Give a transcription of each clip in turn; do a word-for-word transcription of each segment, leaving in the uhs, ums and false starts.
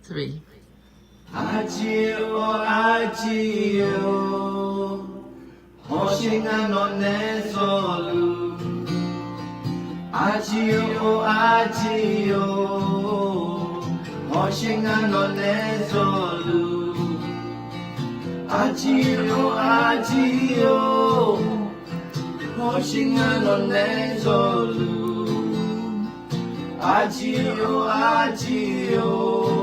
Three. Aqjeq-or aqjeq-or, hawsher ngar nawq nae zawluf. Aqjeq-or aqjeq-or, hawsher ngar nawq nae zawluf. Aqjeq-or aqjeq-or, hawsher ngar nawq nae zawluf. Aqjeq-or aqjeq-or,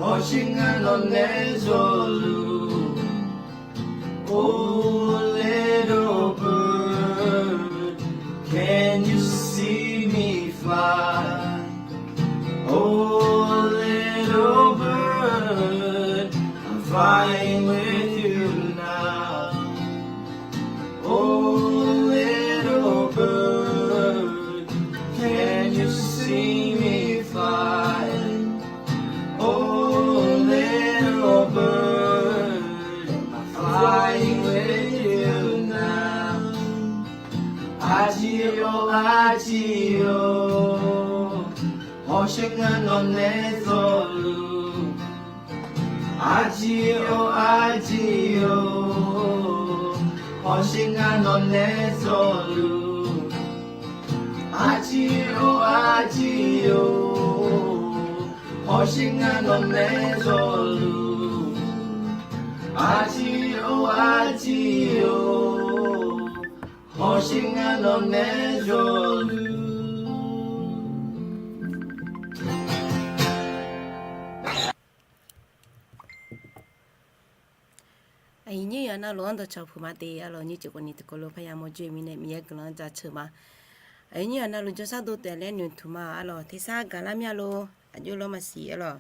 hawsher ngar nawq nae zawluf. Oh little bird, can you see me fly? Oh little bird, I'm flying with you now. Oh little bird, can you see me fly? Oh little bird, I'm flying with you now. Aqjeq-or aqjeq-or, hawsher ngar nawq nae zawluf. Aqjeq-or aqjeq-or, hawsher ngar nawq nae zawluf. Aqjeq-or aqjeq-or, hawsher ngar nawq nae zawluf. Aqjeq-or aqjeq-or, hawsher ngar nawq nae zawluf. Aqyuif nyir yawqha navluf-anr dawqcawq puq ma de arlawq. Nymrcif khawf ni tiqkawv lof parya mawr joe mirnae Miqyaer guiqlanq jaceuq ma. Aqyuif nyir yawqha navluf jawrshar dov taef laer noeqtmq ma arlawq. Tersar gaqlar mya lor. Aqjox lawr maqsiq arlawq.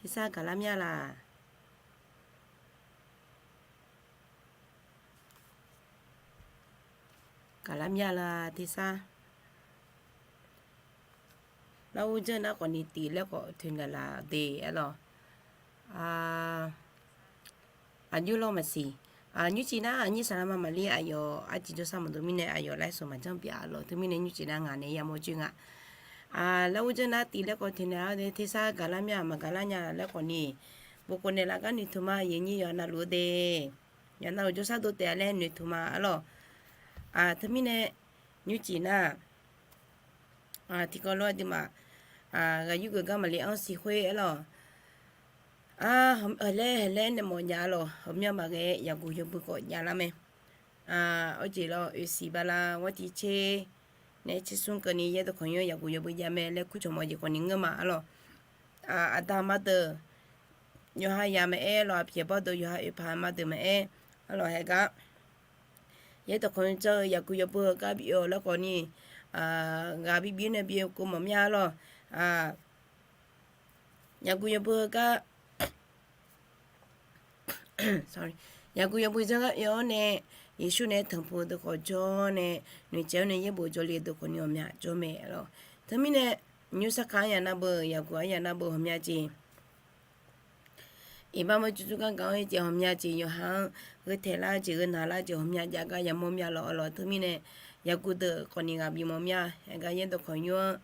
Tersar gaqlar mya laq. Gaqlar mya laq tersar. Larghur janr nar khawf ni tif laer khawf toeqnaeq laf de arlawq. Aqjox lawr maqsiq. Nymrcif nar aqnyir saqlaqma maqlir aqyawf arciv jawrshar maqdov mirnae aqyawf laer sawq maqjanr pyeuf arlawq. Teumirnae nymrcif nar ngaq nae yamawr joe nga. Larghur janr nar tif laer khawf toeqnaeq-awr de tersar gaqlar mya maqgaqlar nya laer khawf ni, bofkhof naeqlaf gar noeqtmq ma. Aqyuif nyir yawqha navluf-eu de, yawqha navluf jawrshar dov taef laer noeqtmq ma arlawq. Teumirnae nymrcif nar tiqkawv lof aqduimaf ghaq yurgeuf gar maqle-anr siq khoer arlawq. Heuq laer heuq laer nae mawf nya arlawq. Heumyanr maqghae yaqguq yawbui khawf javlar mae. Arjeq lawr, oeqsiq bala ghartiv tser nae tser smr keuvni yaerdawq kawq nymr yaqguq yawbui jav mae laer kurcawq mawf jeq khawf ni ngeur ma arlawq. Aqda ma deuq yawqha yaq maqaer lawq, aqpyaeq bawr deuq yawqha oeqpaq ma deuq maqaer arlawq. Haegar yaerdawq kawq nymr janr-eu yaqguq yawbui heugar bif-awq laer khawf ni, ghaq bibir nae bif-eu keuv mawf mya arlawq. Yaqguq yawbui heugar yaqguq yawbui janr gar oe-awr nae, Yeqsur nae tanqpuq deuq khawf jawr nae, noeqtsaev-awr nae yaerbof jawrle deuq khawf ni ghawqmya jawr mae arlawq. Teumirnae nymr sarkaq aryaq navbeu, yaqguq aryaq navbeu ghawqmya jeq, iqbax mawr jurjur gar gaq-anr-ir jeq ghawqmya jeq, yawqha-anr gheu taeq lar jeq, gheu naq lar jeq ghawqmya jav gar yamawr mya lawq arlawq. Teumirnae yaqguq deuq khawf ni ghaq bif mawf mya. Haegar yaerdawq kawq nymr-anr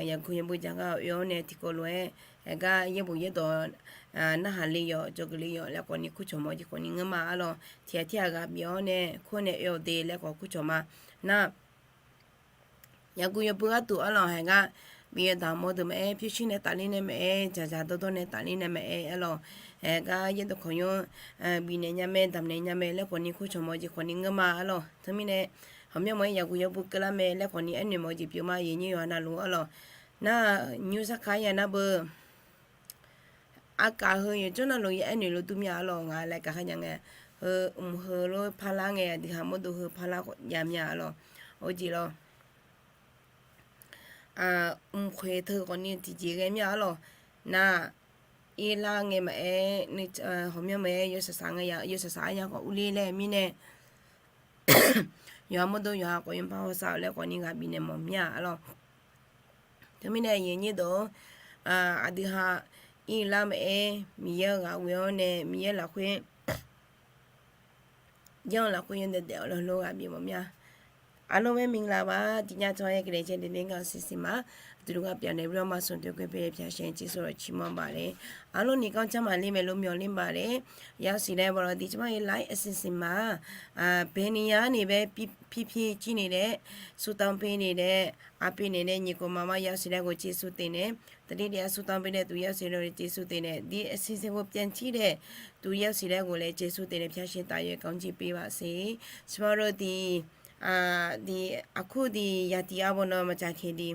yaqguq yawbui ja gar oe-awr nae tiqkawv lof-aer, haegar yaerbof yaerdawq narhaq le yawq, jawrgeuf le yawq laer khawf ni kurcawq mawf jeq khawf ni ngeur ma arlawq. Tiqghaq tirghaq ghaq bif-awr nae kur nae oe-awq de laer khawf kurcawq ma. Nar yaqguq yawbui gharduq arlawq, haegar bif-eu daqmawr deuq maqaer, pyurshuir nae tafler nae maqaer, dzaqdzaq dawrdawr nae tafler nae maqaer arlawq, haegar yaerdawq kawq nymr-anr bifnaeq nya mae, damqnaeq nya mae laer khawf ni kurcawq mawf jeq khawf ni ngeur ma arlawq. Teumirnae ghawqmyanr mawf-aer yaqguq yawbui keuvlar mae laer khawf ni aernaeq mawf-eu jeq pyeuf ma, aqyuif nyir yawqha navluf arlawq. Nar nymr sarkaq aryaq navbeu, aqkaf heu yawqjawr navluf ya aernaeq lof dur mya arlawq. Ngaq laer kaq khaer nya ngae, heu mq heu lof parlar ngae, aqdui ha mawrdo heu parlar khawf jav mya arlawq. Arjeq lawr, mq khoeq teu khawf ni tiqjeq ghae mya arlawq. Nar irlar ngae maqaer, ghawqmyanr maqaer, yawsaq saq ngae ya, yawsaq saq arya khawf urler laer mirnae, yawqha mawrdo yawqha khawf yawpar hawsav-euq laer khawf ni ghaq bifnaeq mawf mya arlawq. Teumirnae aqyuif aqnyir deuq-or, aqdui ha irlar maqaer, Miqyaer-euq ghaq ghoe-awr nae Miqyaer lafkhoer janr-eu lafkhoer yawdaef daef-awr lawlof ghaq bif mawf mya. အားလုံးပဲမင်္ဂလာပါ။ ဒီညကျွန်မရဲ့ ကလေးချင်းတင်းသင်းက အစီအစဉ်မှာ အတူတကွ ပြန်လည်ပြီးတော့မှ ဆုံတွေ့ခွင့်ပေးတဲ့ ဘုရားရှင် ကျေးဇူးတော်ချီးမွမ်းပါတယ်။ အားလုံး နေကောင်းကျန်းမာလိမ့်မယ်လို့ မျှော်လင့်ပါတယ်။ ရောက်ရှိလာပါတော့ ဒီကျွန်မရဲ့ live အစီအစဉ်မှာ အာ ဘယ်နေရာနေပဲ ဖြစ်ဖြစ် ကြည့်နေတဲ့ ဆုတောင်းပေးနေတဲ့ အားပေးနေတဲ့ ညီအစ်ကိုမောင်မ ရောက်ရှိလာကို ကျေးဇူးတင်တယ်။ သတိတရား ဆုတောင်းပေးတဲ့သူ ရောက်ရှိလာကို ကျေးဇူးတင်တယ်။ ဒီအစီအစဉ်ကို ပြန်ကြည့်တဲ့သူ ရောက်ရှိလာကိုလည်း ကျေးဇူးတင်တယ်။ ဘုရားရှင် သာယာကောင်းချီးပေးပါစေ။ ကျွန်မတို့ ဒီ အာ ဒီ အခု ဒီ ရာသီအားပေါ့နော် မကြာခင် ဒီ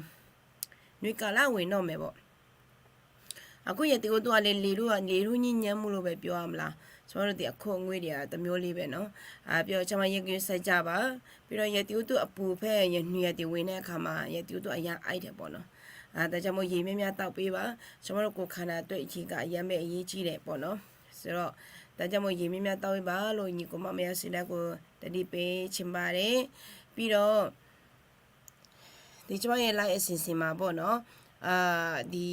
နွေကာလ ဝင်တော့မယ်ပေါ့။ အခု ရာသီဥတုကလည်း လေထုက လေထုညစ်ညမ်းမှုလို့ပဲ ပြောရမလား။ ကျွန်မတို့ ဒီ အခိုအငွေ့တွေက တစ်မျိုးလေးပဲနော်။ အာ ပြီးတော့ ကျန်းမာရေး ဂရုစိုက်ကြပါ။ ပြီးတော့ ရာသီဥတုအပူဖဲ နွေရာသီဝင်တဲ့အခါမှာ ရာသီဥတုအရမ်းအိုက်တယ်ပေါ့နော်။ အာ ဒါကြောင့်မို့ ရေများများသောက်ပေးပါ။ ကျွန်မတို့ ကိုယ်ခန္ဓာအတွက် ရေက အရမ်းပဲ အရေးကြီးတယ်ပေါ့နော်။ ဆိုတော့ ဒါကြောင့်မို့ ရေများများသောက်ပေးပါလို့ ညီအစ်ကိုမောင်မ ရောက်ရှိလာကို သတိပေးချင်ပါတယ်။ ပြီးတော့ ဒီကျွန်မရဲ့ live အစီအစဉ်မှာပေါ့နော်။ အာ ဒီ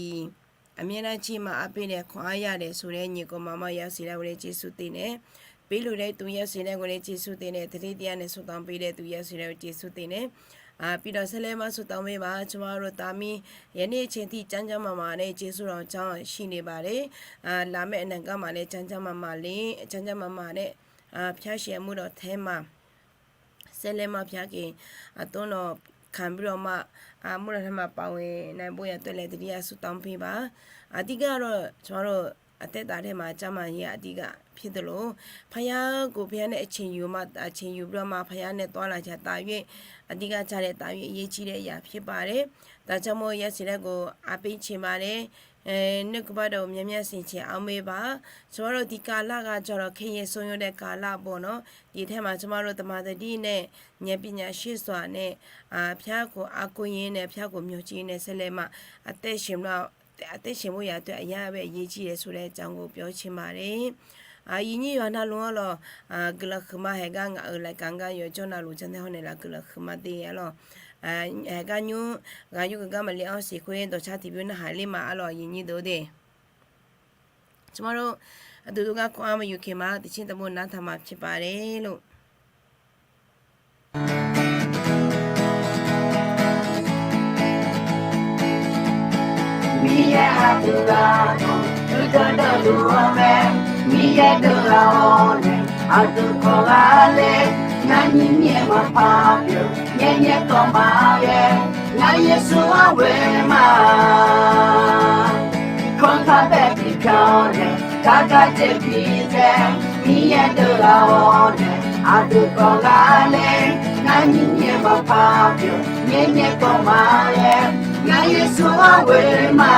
အမြဲတမ်း ကြည့်မှ အားပေးတယ် ခွန်အားရတယ်ဆိုတဲ့ ညီအစ်ကိုမောင်မ ရောက်ရှိလာကိုလည်း ကျေးဇူးတင်တယ်။ ပေးလှူတဲ့သူ ရောက်ရှိလာကိုလည်း ကျေးဇူးတင်တယ်။ သတိတရားနဲ့ ဆုတောင်းပေးတဲ့သူ ရောက်ရှိလာကို ကျေးဇူးတင်တယ်။ အာ ပြီးတော့ ဆက်လက်မှ ဆုတောင်းပေးပါ။ ကျွန်မတို့ သားမီး ယနေ့အချိန်ထိ ကျန်းကျန်းမာမာနဲ့ ကျေးဇူးတော်ကြောင့် ရှိနေပါတယ်။ အာ လာမယ့်အနာဂတ်မှာလည်း ကျန်းကျန်းမာမာလေး ကျန်းကျန်းမာမာနဲ့ အာ ဖျားရှည်အမှုတော်ထဲမှာ ဆက်လက်မှ ဖျားကင်အသင်းတော် ခံပြီးတော့မှ အာ အမှုတော်ထဲမှာ ပါဝင်နိုင်ဖို့ရန်အတွက်လည်း သတိရ ဆုတောင်းပေးပါ။ အဓိကတော့ ကျွန်မတို့ အသက်တာထဲမှာ ကျန်းမာရေးက အဓိကဖြစ်သလို ဘုရားကို ဘုရားနဲ့ အချိန်ယူမှ အချိန်ယူပြီးတော့မှ ဘုရားနဲ့ သွားလာကြတာ အဓိကကျတဲ့ တာ အရေးကြီးတဲ့အရာ ဖြစ်ပါတယ်။ ဒါကြောင့်မို့ ရောက်ရှိလာကို အားပေးချင်ပါတယ်။ အဲ နှုတ်ကပတ်တော်ကို များများဆင်ခြင် အားပေးပါ။ ကျွန်မတို့ ဒီကာလက ကျတော့ ခဲယဉ်း ဆုံးယုတ်တဲ့ ကာလပေါ့နော်။ ဒီထဲမှာ ကျွန်မတို့ သမ္မာသတိနဲ့ ဉာဏ်ပညာရှိစွာနဲ့ အာ ဘုရားကို အားကိုးရင်းနဲ့ ဘုရားကို မျှော်ကြည့်ရင်းနဲ့ ဆက်လက်မှ အသက်ရှင်တော့ အသက်ရှင်ဖို့ရာအတွက် အရမ်းပဲ အရေးကြီးတယ်ဆိုတဲ့အကြောင်းကို ပြောချင်ပါတယ်။ အာ ယဉ်ကျေး ယွၤနာ်လုံအလီၢ် အာ guiqlanq huiqma haeqgar ngaq-euq လၢကငါ yawjawr navluf janr nae hawr naeqlaf guiqlanq huiqma de-a lawq. Haeqgar nymr ghaq yur geuf gar maqle-awr siq khoer dawqcar tiqbymr narhaq ler ma-a lawq, yinnyir deuq de. ကျွန်မတို့ အတူတကွ ခွန်အားမယူခင်မှာ သီချင်းတစ်ပုဒ် နားထောင်မှာ ဖြစ်ပါတယ်လို့။ Miqyaer aqdui ghaq-anr dawqtawvluf-awr mae, Miqyaer deuq ghaq-awr nae aqdui kawv ghaq ler, ngar nyiq nyaer maqpar pyeuf, nyaer nyaer kawv ma ghae, ngar Yeqsur-anr ghoe ma. Kanr kar bae bipya-awr nae, gar gar jeq bidzae, Miqyaer deuq ghaq-awr nae aqdui kawv ghaq ler, ngar nyiq nyaer maqpar pyeuf, nyaer nyaer kawv ma ghae, ngar Yeqsur-anr ghoe ma.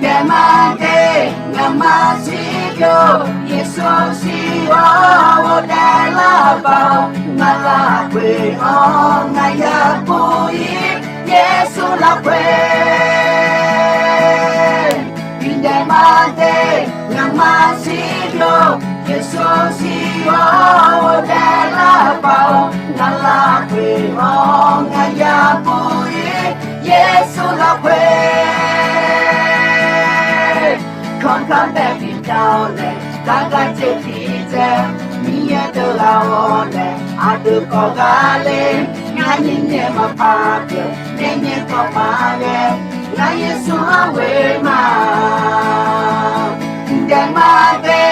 Daef ma de, ngaqma siqbyov, Yeqsur siq-awr ghofdaef lar baq-awr, ngaq lafkhoer-anr ngaq yabur-ir, Yeqsur lafkhoer. Bidaef ma de, ngaqma siqbyov, Yeqsur siq-awr ghofdaef lar baq-awr, ngaq lafkhoer-anr ngaq yabur-ir, Yeqsur lafkhoer. Kanr kar bae bipya-awr nae, gar gar jeq bidzae, Miqyaer deuq ghaq-awr nae aqdui kawv ghaq ler, ngar nyiq nyaer maqpar pyeuf, nyaer nyaer kawv ma ghae, ngar Yeqsur-anr ghoe ma. Daef ma de,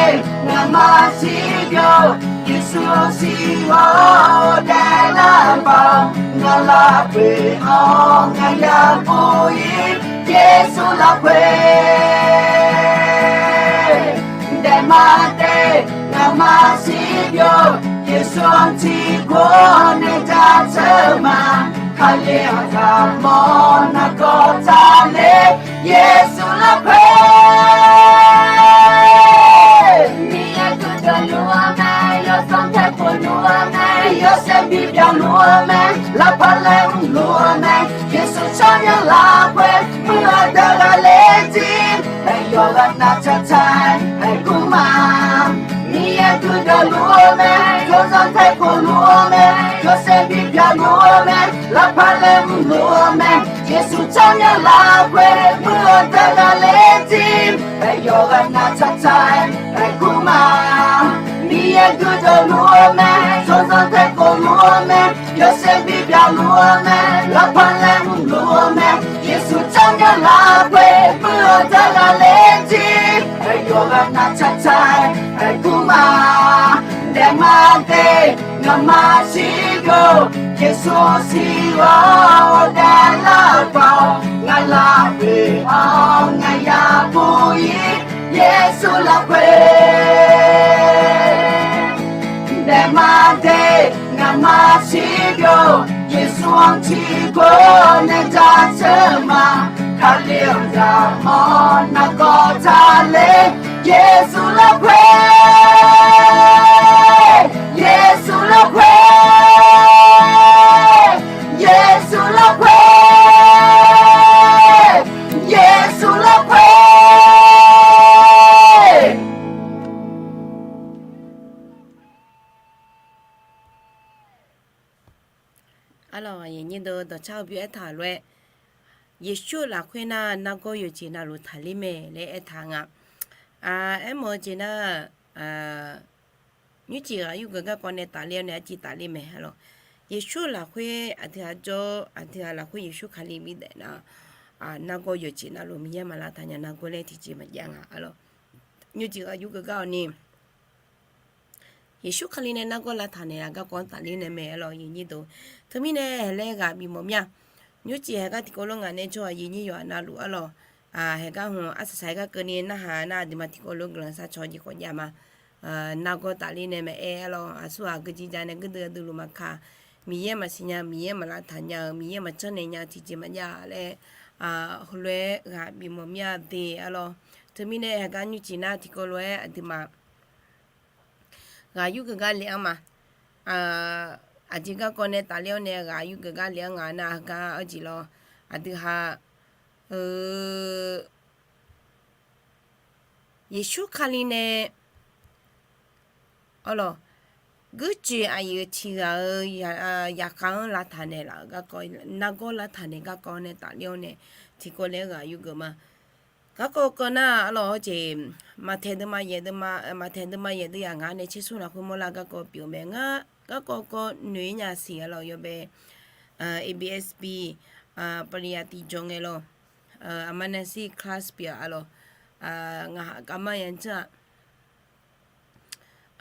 ngaqma siqbyov, Yeqsur siq-awr daef lar baq-awr, ngaq lafkhoer-anr ngaq yabur-ir, Yeqsur lafkhoer. Daef ma de, ngaqma siqbyov, Yeqsur tiqkawv nae jaceuq ma. Kali-anr taqmawr nargawr taqler, Yeqsur lafkhoer. Miqyaer duidawq luf-awr mae, yawsanr taeqkhof luf-awr mae, yawshaef bipyeuf luf-awr mae, lavpaq laeqhmq luf-awr mae, Yeqsur tsawrmyanr lafkhoer muiq-eu deuq ghaqler jir, aer yawqghaq nav taq taq-aer aer gur ma. Miqyaer duidawq luf-awr mae, yawsanr taeqkhof luf-awr mae, yawshaef bipyeuf luf-awr mae, lavpaq laeqhmq luf-awr mae, Yeqsur tsawrmyanr lafkhoer muiq-eu deuq ghaqler jir, aer yawqghaq nav taq taq-aer aer gur ma. Miqyaer duidawq luf-awr mae, yawsanr taeqkhof luf-eu mae, yawshaef bi byaqluf-eu mae, lavpaq laev mrluf-eu mae, Yeqsur tsawrmyanr lafkhoer puiv-eu dawq ghaqler jir, aqyawf ghaq navtaq taq-aer aergur ma. Daef ma de, ngaqma shirbyov, Yeqsur siq-awr daeflar-eu paq-awr, ngaq lafkhoer-awr ngaqya bur-ir, Yeqsur lafkhoer. Daef ma de, ngaqma shirbyov, Yeqsur-anr tiqkawv nae jaceuq ma. Kali-anr zaqmawr nargawr taqler, Yeqsur lafkhoer, Yeqsur lafkhoer, Yeqsur lafkhoer, Yeqsur lafkhoer. Arlawq, aqyuif aqnyir deuq dawqcar-eu byaer aertaq lof-aer, Yeqsur-eu lafkhoer nar nargawr yawqjeq navluf taqler mae laer aertaq nga. Aermawf-eu jeq nar, nymrcif ghaq yurgeuf garkawv nae tafler-awr nae arciv tafler mae arlawq. Yeqsur-eu lafkhoer aqdui-aq jawr, aqdui-aq lafkhoer Yeqsur Kali bidaef nar, nargawr yawqjeq navluf Miqyaer maq lavtaq nya nargawr laer tiqjeq maqjav nga arlawq. Nymrcif ghaq yurgeuf gar-awq ni Yeqsur Kali nae nargawr lavtaq naeqlaf garkawv-anr tafler nae mae arlawq, aqyuif aqnyir deuq. Teumirnae haeq laer ghaq bif mawf mir-a. Nymrcif haeq gar tiqkawv lof ngaq nae jawr-aq, aqyuif aqnyir yawqha navluf arlawq, haeq gar hmq arsaq saq-aer gar keuvni narhaq nar, aqduimaf tiqkawv lof guiqlanq sharcaw jeq khawf jav ma. Nargawr tafler nae maqaer arlawq, aqsurghaq geujeq ja nae guirdeuv aqdui luf maqkaq, Miqyaer maqsiq nya, Miqyaer maq lavtaq nya-eu, Miqyaer maqjanr naeq nya-eu tiqjeq maqjav laer, heulof-aer ghaq bif mawf mir-a de arlawq. Teumirnae haeq gar nymrcif nar tiqkawv lof-aer aqduimaf ghaq yurgeuf gar le-anr ma. Aqjeq garkawv nae tafler-awr nae ghaq yurgeuf gar le-anr nga nar, heugar arjeq lawr, aqdui ha-eu Yeqsur Kali nae arlawq, guirjoeq aqyuif tiq ghaq-euq zaqkhav-anr lavtaq naeqlaf-euq garkawv, nargawr lavtaq naeq garkawv nae tafler-awr nae tiqkawv le-aer ghaq yurgeuf ma. Garkawv kawv nar arlawq, hawjeq maqtaeq deuvma yaeq deuvma, maqtaeq deuvma yaeq deuv yaq ngaq nae tser smr lafkhoer mawrlar garkawv pyeuf-eu mae. Ngar garkawv kawv noeq-ir nya siq arlawq, yawbae, ABSB, paqliq yaq tiqjawr ngae lawr, aqma nae sir class pyeuf arlawq, ngaq haq kavmar ya janr-aq,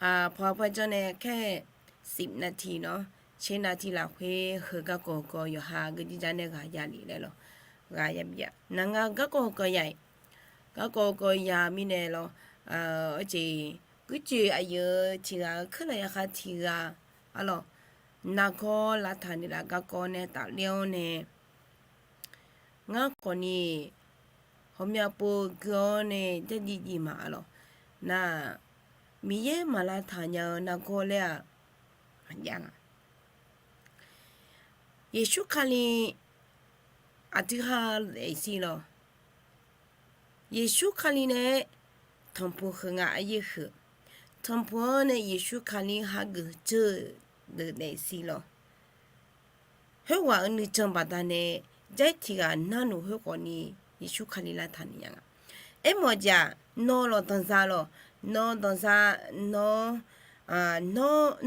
pawqha pawqha janr nae khaer sif navtiq nawr, tser navtiq lafkhoer heu garkawv kawv yawqha geujeq ja nae ghaq ya lef laer lawq, ghaq ya bif-a. Naq nga garkawv kawv ya-iq, garkawv kawv ya mirnae lawr, hawjeq guirjoeq aqyuif-eu tiq ghaq-eu keurlaf yaqkhav tiq ghaq arlawq, nargawr lavtaq naeqlaf garkawv nae tafler-awr nae, ngar khawfni ghawqmya pov-eu gui-awr nae jarjir jif ma arlawq. Nar, Miqyaer maq lavtaq nya-eu nargawr laer-aq, maqjav nga. Yeqsur Kali aqdui ha daefsiq lawq. Yeqsur Kali nae tanqpuq heu nga aryaer huiq. Tanqpuq-anr nae Yeqsur Kali hageuf dzeur-eu deuq daefsiq lawq. Khoerghaq-euq nuijan baqdanae, jaer tiq ghaq narnuq khoerkhawfni Yeqsur Kali lavtaq naeq nya nga. Aermawf-eu jeq-aq, nawr lawq danqza lawq, nawr danqza, nawr,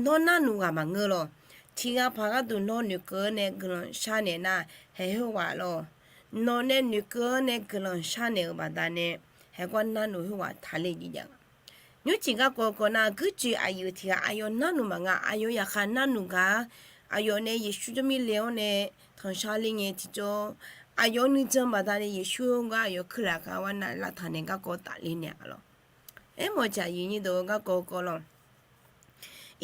nawr narnuq ghaq maqngeur lawq. Tiq ghaq paq gharduq nawr noeqkeuv-awr nae guiqlanq sharnaeq nar, haeq khoerghaq lawq. Nawq nae noeqkeuv-awr nae guiqlanq sharnaeq-euq baqdanae, haeq gar narnuq khoerghaq taqler jeq jav nga. Nymrcif garkawv kawv nar, guirjoeq aqyuif tiq ghaq aqyawf narnuq maqnga, aqyawf yaqkhav narnuq gar, aqyawf nae Yeqsur jawrmir le-awr nae tanqshar ler ngae tiqjawr, aqyawf nuijan baqdanae Yeqsur gar aqyawf keurlaf gar war nar lavtaq naeq garkawv tafler naeq-a lawq. Aermawf-eu jeq aqyuif aqnyir deuq-eu garkawv kawv lawq.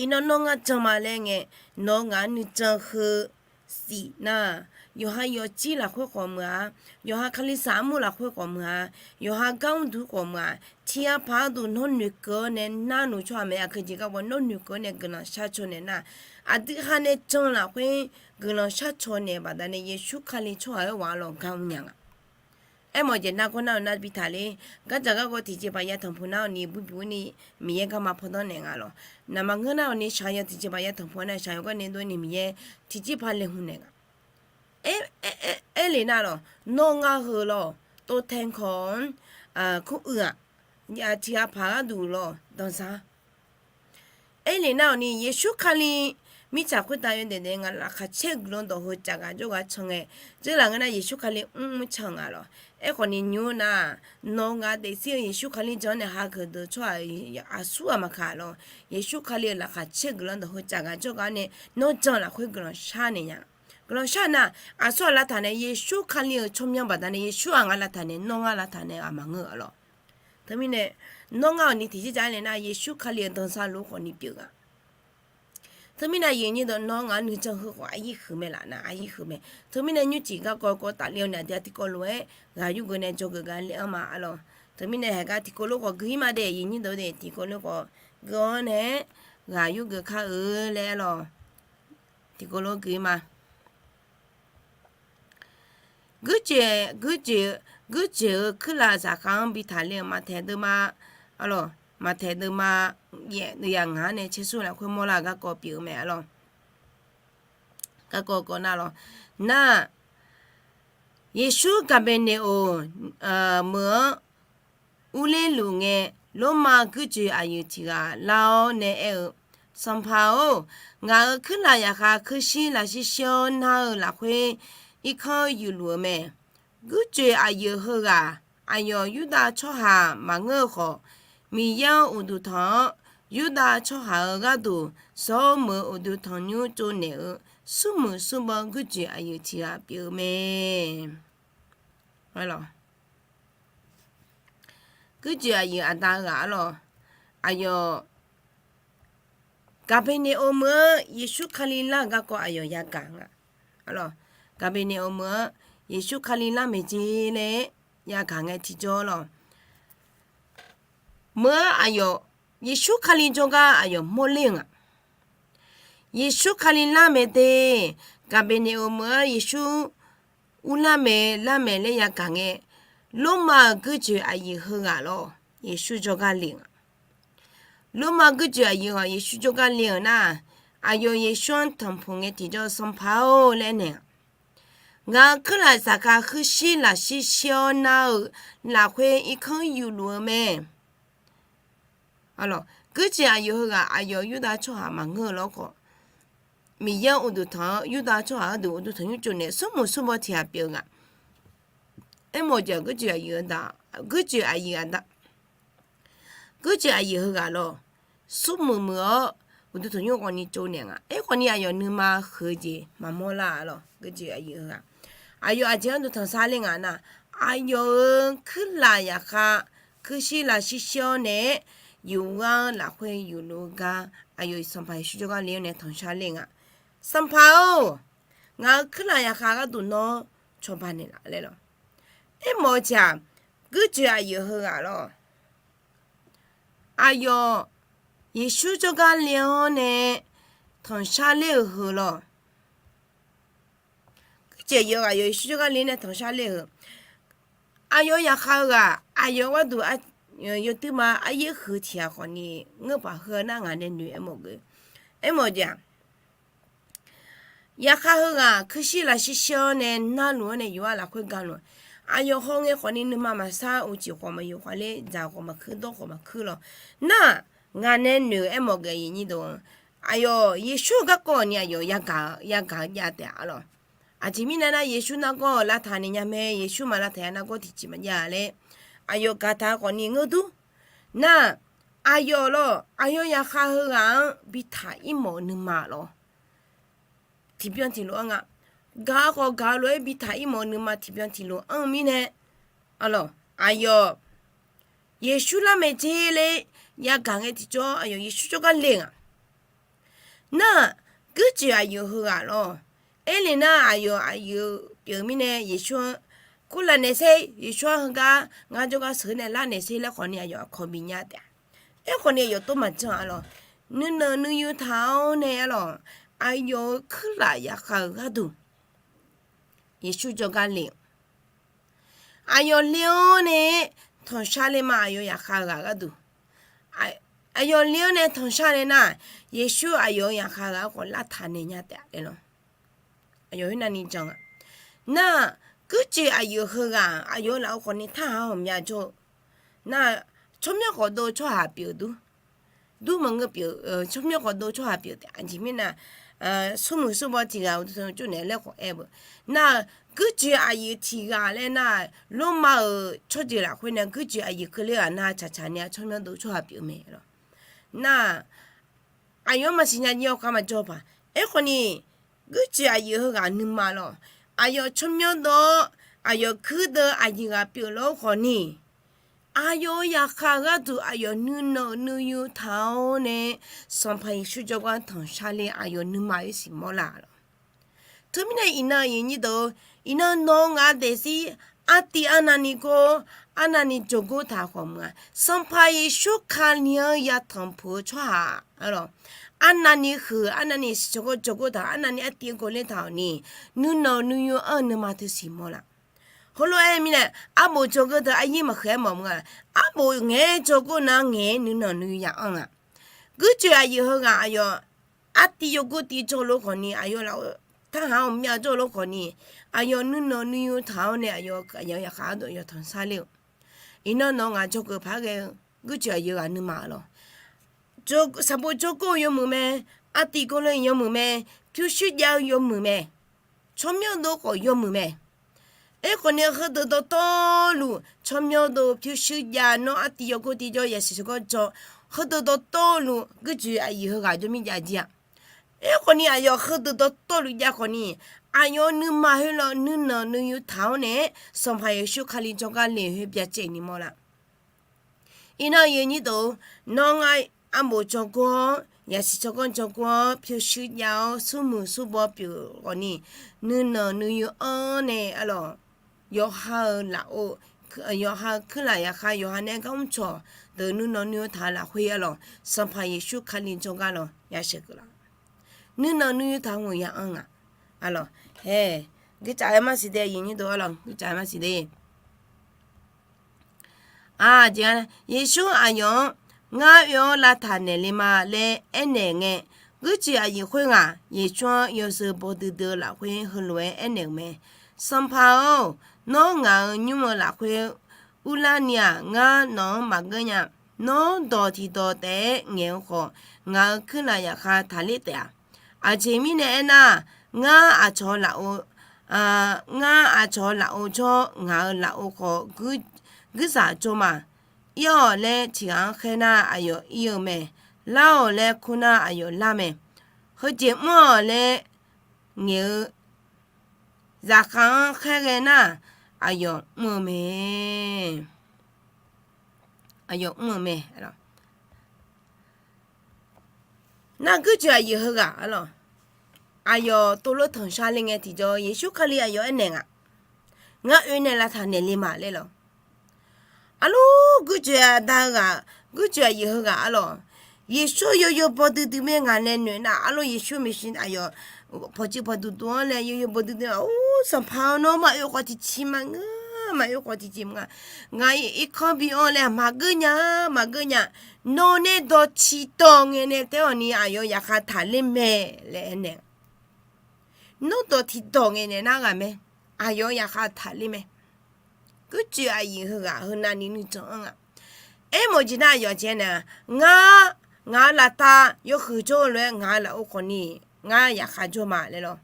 Iqnan nawr ngar jan ma laer ngae, nawq-eu ngaq-anr nuijan heu sif nar, yawqha yawqjir lafkhoer khawf meuq-a, yawqha kalisaq armur lafkhoer khawf meuq-a, yawqha gar mrduq khawf meuq-a, tiq ghaq paq gharduq nawr noeqkeuv-awr nae narnuq tsawrhaq mae, aqgeu jeq garkawv nawr noeqkeuv-awr nae guiqlanq sharcaw naeq nar, aqdui ha nae jan lafkhoer guiqlanq sharcaw naeq baqdanae Yeqsur Kali tsawrhaq-aer ghaq lawq gar mrnya nga. Aermawf-eu jeq nargawr nar-eu nar bi taqler, gardzaq garkawv tiqjeqpaq ya tanqpuq nar-awq ni burbi urni Miqyaer garma pawdanr naeq nga lawq. Naqmaq ngeur nar-awq ni shaqyan tiqjeqpaq ya tanqpuq nar-eu shaqyan gar nae dov ni Miqyaer tiqjeqpaq laeqhmq naeq nga. Aerlef nar lawq, nawr ngar heu lawq, tov tae kawq-anr kur uiq-aq, tiq ghaq paq gharduq lawq danqza. Aerlef nar-awq ni Yeqsur Kali Mirtsaq khoertav yawdaef daef ngaq laqkhaq caer guiqlanq dawq heu caf ghaq jawr ghaq can ngae, dzeurlaf ngeur nar Yeqsur Kali mrmr can nga lawq. Aerkhawf ni nymr nar, nawq ngaq daefzir-eu Yeqsur Kali jan-anr nae hageuf deuq tsawrhaq aqsur ghaq maqkaq lawq. Yeqsur Kali-euq laqkhaq caer guiqlanq dawq heu caf ghaq jawr ghaq-anr nae nawr jan lafkhoer guiqlanq shar naeq nya. Guiqlanq shar nar, aqsur ghaq lavtaq nae Yeqsur Kali-euq tsawrmyanr baqdanae Yeqsur-aq ngar lavtaq nae nawr ngar lavtaq nae ghaq maqngeur-a lawq. Teumirnae, nawr ngar awqni tiqjeq jav-aer nae nar Yeqsur Kali-euq danzar luf khawf ni pyeuf nga. Teumirnae aqyuif aqnyir deuq nawr ngaq-anr nuijan heu khawf aqyir huiq mae laf nar aqyir huiq mae. Teumirnae nymrcif garkawv kawv tafle-awr nae aqdui-aq tiqkawv lof-aer ghaq yurgeuf nae dzawgeuf gar le-anr ma-a lawq. Teumirnae haeq gar tiqkawv lof khawf gui-ir ma de, aqyuif aqnyir deuq de tiqkawv lof khawf gui-awr nae ghaq yurgeuf kar-eu laer-a lawq. Tiqkawv lof gui-ir ma. Guirjoeq, guirjoeq, guirjoeq-eu kuirlaf zaqkhav-anr bi taqler-eu maqtaeq deuvma, a lawq, maqtaeq deuvma, yaef deuv yaf ngaq-anr nae caersur lafkhoer mawrlar-eu garkawv pyeuf-eu mae-a lawq. Garkawv kawv nar lawq. Nar, Yeqsur Gaqbeqneqoq meuq-anr urler luf ngae, Lormav guirjoeq aqyuif tiq ghaq lar-awr nae aer-eu, Sanqpaq-or, ngaq-euq kuirlaf zaqkhav kuirshir lafshir shir-awr nar-eu lafkhoer irkanr yufluf-eu mae. Guirjoeq aqyuif heughaq aqyawf Yurdav tsawrhaq maqngeur-eu khawf, Miqyaer-anr uqduq tanq-awr, Yurdav tsawrhaq-euq gharduq zawr-awr meuq-eu uqduq tanqnymr tsovnaeq-eu smrmuiq smrbaw guirjoeq aqyuif tiq ghaq pyeuf-eu mae. Guirjoeq aqyuif aqda-eu ghaq-a lawq. Aqyawf Gaqbeqneqoq meuq-anr Yeqsur Kali lar-euq garkawv aqyawf yagaq nga. Gaqbeqneqoq meuq-anr Yeqsur Kali lar maeq jeq laer yagaq ngae tiqjawr lawq. Meuq-anr aqyawf Yeqsur Kali jawrgar aqyawf mawrler-eu nga. Yeqsur Kali lar maeq de, Gaqbeqneqoq meuq-anr Yeqsur urlar maeq lar maeq laer yagaq ngae, Lormav-euq guirjoeq aqyuif heughaq lawq Yeqsur jawrgar le-eu nga. Lormav guirjoeq aqyuif hawq Yeqsur jawrgar le-euq nar, aqyawf Yeqsur-anr tanqpuq ngae tiqjawr Sanqpaq-or laer naeq-a, ngaq-euq kuirlaf zaqkhav kuirshir lafshir shir-awr nar-eu lafkhoer irkanr yufluf-eu mae. Guirjoeq aqyuif heughaq aqyawf Yurdav tsawrhaq maqngeur-eu lawrkhawf, Miqyaer-anr uqduq tanq-awr Yurdav tsawrhaq gharduq uqduq tanqnymr tsovnaeq smrmuiq smrbaw tiq ghaq pyeuf-eu nga. Aermawf-eu jeq guirjoeq aqyuif aqda, guirjoeq aqyuif aqda, guirjoeq aqyuif heughaq lawq, smrmuiq muiq-awr uqduq tanqnymr khawf ni tsovnaeq nga. Aerkhawf ni aqyawf nuima huiq-eu jeq maqmawr lar-a lawq. Guirjoeq aqyuif heughaq aqyawf aqjeq gharduq tanqshar ler nga nar, aqyawf-euq kuirlaf zaqkhav kuirshir lafshir shir-awr nae yufghar-anr lafkhoer yufluf-eu gar aqyawf Sanqpaq Yeqsur jawrgar le-awr nae tanqshar ler nga. Sanqpaq-or, ngaq-euq kuirlaf zaqkhav gharduq nawr cawba naeqlaf laer lawq. Aermawf-eu jeq-aq, guirjoeq aqyuif heughaq lawq, aqyawf Yeqsur jawrgar le-awr nae tanqshar ler-euq heu lawq. Guirjoeq aqyawf aqyawf Yeqsur jawrgar le nae tanqshar ler-euq, aqyawf zaqkhav-eu ghaq aqyawf gharduq yawduir ma aryaer huiq tiq ghaq khawf ni ngeur paq heu nar ngaq nae noeq aermawf geuf. Aermawf-eu jeq-aq, zaqkhav heughaq kuirshir lafshir shir-awr nae narluf-anr nae yuf-ar lafkhoer galuf, aqyawf hawngae khawf ni nuima maqsar uqcif khawf maqyuf khawf ler dzaq khawf maqkuir dawr khawf maqkuir lawq. Nar, ngaq nae noeq-eu aermawf geuf aqyuif aqnyir deuq, aqyawf Yeqsur-eu garkawv ni aqyawf yagaq-eu jav taef-a lawq. Aqjeq mirnae nar Yeqsur nargawr-eu lavtaq naeq nya mae, Yeqsur maq lavtaq ya nargawr tiqjeq maqjav laer aqyawf gaqtaq-eu khawf ni ngeur dur. Nar, aqyawf lawq aqyawf zaqkhav heughaq-anr bitaq ir mawf-eu nuima lawq, tiqbyan tiqlof-anr nga. Gaq-eu khawf gaq-eu lof-aer bitaq ir mawf-eu nuima tiqbyan tiqlof anr-eu mirnae, aqlawq aqyawf Yeqsur lar mae jer laer yagaq ngae tiqjawr aqyawf Yeqsur jawrgar le-eu nga. Nar, guirjoeq aqyuif heughaq lawq, aerle nar aqyawf aqyuif pyeuf mirnae Yeqsur-anr kurlaf naeq sher, Yeqsur-anr heugar ngar jawrgar sheuq nae lar naeq sher laer khawf ni aqyawf aqkawq bif nya taef-a. Aerkhawf ni aqyawf tov maqjan-a lawq. Nuinanq nuiyu taq-awr nae-a lawq, aqyawf-euq kuirlaf zaqkhav-euq gharduq Yeqsur jawrgar le-euq, aqyawf le-awr nae tanqshar ler ma. Aqyawf zaqkhav-eu ghaq gharduq, aqyawf le-awr nae tanqshar nae nar, Yeqsur aqyawf-euq zaqkhav ghaq-anr khawf lavtaq naeq nya taef-a laer lawq. Aqyawf khoernav ni jan-a. Nar, guirjoeq aqyuif heughaq aqyawf-euq lafov khawf ni tarhaq-anr ghawqmya jawr-eu nar, tsawrmyanr khawf dov-eu tsawrhaq pyeuf dur. Dur maqngeur pyeuf, tsawrmyanr khawf dov-eu tsawrhaq pyeuf taef. Aqjeq mirnae, smrmuiq smrbaw tiq ghaq uqduq tanqnymr tsovnaeq laer khawf aer-eu. Nar-aq, guirjoeq aqyuif tiq ghaq laer nar-aq, Lormav-euq tsawrjeuq lafkhoer nae guirjoeq aqyuif keuvler ghaq nar-aq, tsaqtsaq ni tsawrmyanr dov tsawrhaq pyeuf mae lawq. Nar-aq, aqyawf-anr maqsiq nya jir-awr kar maqjawr paq. Aerkhawf ni, guirjoeq aqyuif heughaq nuima lawq. Aqyawf tsawrmyanr dov-awr, aqyawf kuirdeuv aqyuif ghaq pyeuf lawr khawf ni, aqyawf-euq zaqkhav-eu gharduq aqyawf nuinanq nuiyu taq-awr nae, Sanqpaq Yeqsur jawrgar tanqshar le aqyawf nuima-aer siqmawr la lawq. Teumirnae iqnan aqyuif nyir deuq-or, iqnan nawq-eu ngaq daefzir artiv arnavni gor, arnavni jawrgor taq khawf meuq-a. Sanqpaq Yeqsur Kali-anr yatanq puq-eu tsawrhaq-a lawq. Arnavni huiq, arnavni siqcawq gawr jawrgor taq, arnavni artiv-anr gawrler taq-awq ni, nuinanq nuiyu-anr-eu nuima teu siqmawr la. Heulof-aer mirnae, arbof jawrgor teu aryir maqhuiq-aer mawf meuq-a. Arbof ngaeq-aer jawrgor nar ngaeq-aer nuinanq nuiyu ya anr nga. Guirjoeq aqyuif heughaq aqyawf artiv yawgor tiv jawr lof khawf ni, aqyawf lafov tanqhaq-anr myav jawr lof khawf ni, aqyawf nuinanq nuiyu taq-awr nae aqyawf, aqyawf-eu zaqkhav gharduq yawtanq sharler-eu. Iqnan nawq-eu ngaq dzawgeuf paq-aer ghae-eu guirjoeq aqyuif ghaq nuima-a lawq. Sanqbof jawrgor-eu yawmuiq mae, artiv gawrler-eu yawmuiq mae, pyurshuir jav-eu yawmuiq mae, tsawrmyanr dov khawf yawmuiq mae. Aerkhawf ni heudeuq dawqtawvluf tsawrmyanr dov pyurshuir jav nawr artiv yawgor tiv jawr yasiq shawrgawr jawr, heudeuq dawqtawvluf guirjoeq aqyuif heughaq jawr mir jav jir-a. Aerkhawf ni aqyawf heudeuq dawqtawvluf jav khawf ni, aqyawf nuima khoerlof nuinanq nuiyu taq-awr nae-aer Sanqpaq Yeqsur Kali jawrgar le khoer byacaevni mawr la. Iqnan aqyuif nyir deuq-or, nawr ngar arbof jawrgor-awr, yasiq shawrgawr jawrgor-awr, pyurshuir jav-awr, smrmuiq smrbaw pyeuf khawf ni, nuinanq nuiyu anr nae-a lawq, yawqha-euq lafov, yawqha-eu kuirlaf zaqkhav yawqha nae gar mrcawq deuq nuinanq nuiyu taq-eu lafkhoer-a lawq, Sanqpaq Yeqsur Kali jawrgar lawq yasheuq keuvlar. Nuinanq nuiyu taq-eu meuq ya anr nga. Aqlawq, hae, guicav-aer marsiq de, aqyuif nyir deuq-a lawq, guicav-aer marsiq de. Aqjeq-a, Yeqsur aqyawf-anr, Ngar oe-awr lavtaq naeqle ma laer aernaeq ngae, guirjoeq aqyuif khoerghaq Yeqsur-anr yawzeu baw duidui-eu lafkhoer heulof-aer aernaeq-euq mae. Sanqpaq-or, nawr ngaq-euq nymr-eu lafkhoer urlarni-aq, ngar nawq-anr maqgeur nya. Nawr dawq tiqdawq taef-aer ngaeq-eu khawf, ngaq-euq kuirlaf zaqkhav taqler taef-a. Aqjeq mirnae aernar, ngar aqcawq-eu lafov, ngar aqcawq-eu lafov jawr, ngaq-euq lafov khawf guirzaq jawr ma. Ir-awq laer tiq ghaq-anr khaer nar, aqyawf ir-eu mae. Lar-awq laer kur nar, aqyawf lar mae. Heujeq mr-awq laer ngaeq-eu zaqkhav-anr khaerghae nar, aqyawf mr-eu mae. Aqyawf mr-eu mae. Nar guirjoeq aqyuif heughaq-a lawq, aqyawf tovlof tanqshar le ngae tiqjawr, Yeqsur Kali aqyawf aernaeq nga, Ngar oe nae lavtaq naeqle ma laer lawq. Arlawr, guirjoeq aqda-eu ghaq, guirjoeq aqyuif heughaq-a lawq, Yeqsur yawzeu baw duidui mae ngaq nae noeq nar, arlawr, Yeqsur maeqshi aqyawf pawqtsuif pawqduq duq-anr laer yawzeu baw duidui-a. Or, Sanqpaq-or, nawr maqoe khawf tiqciq maqngeur, maqoe khawf tiqciq maqngeur. Ngaq-iq irkanr bi-anr laer maqgeur nya, maqgeur nya. Nawq nae dawq tiqdawq ngaeq nae taef-awq ni, aqyawf zaqkhav taqler mae laer aernaeq. Nawr dawq tiqdawq ngaeq naeq nar ghaq mae. Aqyawf zaqkhav taqler mae. Guirjoeq aqyuif heughaq heunavni nuijan-anr nga. Aermawf jeq nar aqyawf jeq-aer nae, Ngar, ngaq-euq laftav yawhuiq jawr-eu lof-aer ngaq-euq lafov khawf ni, ngar zaqkhav jawr ma laer lawq.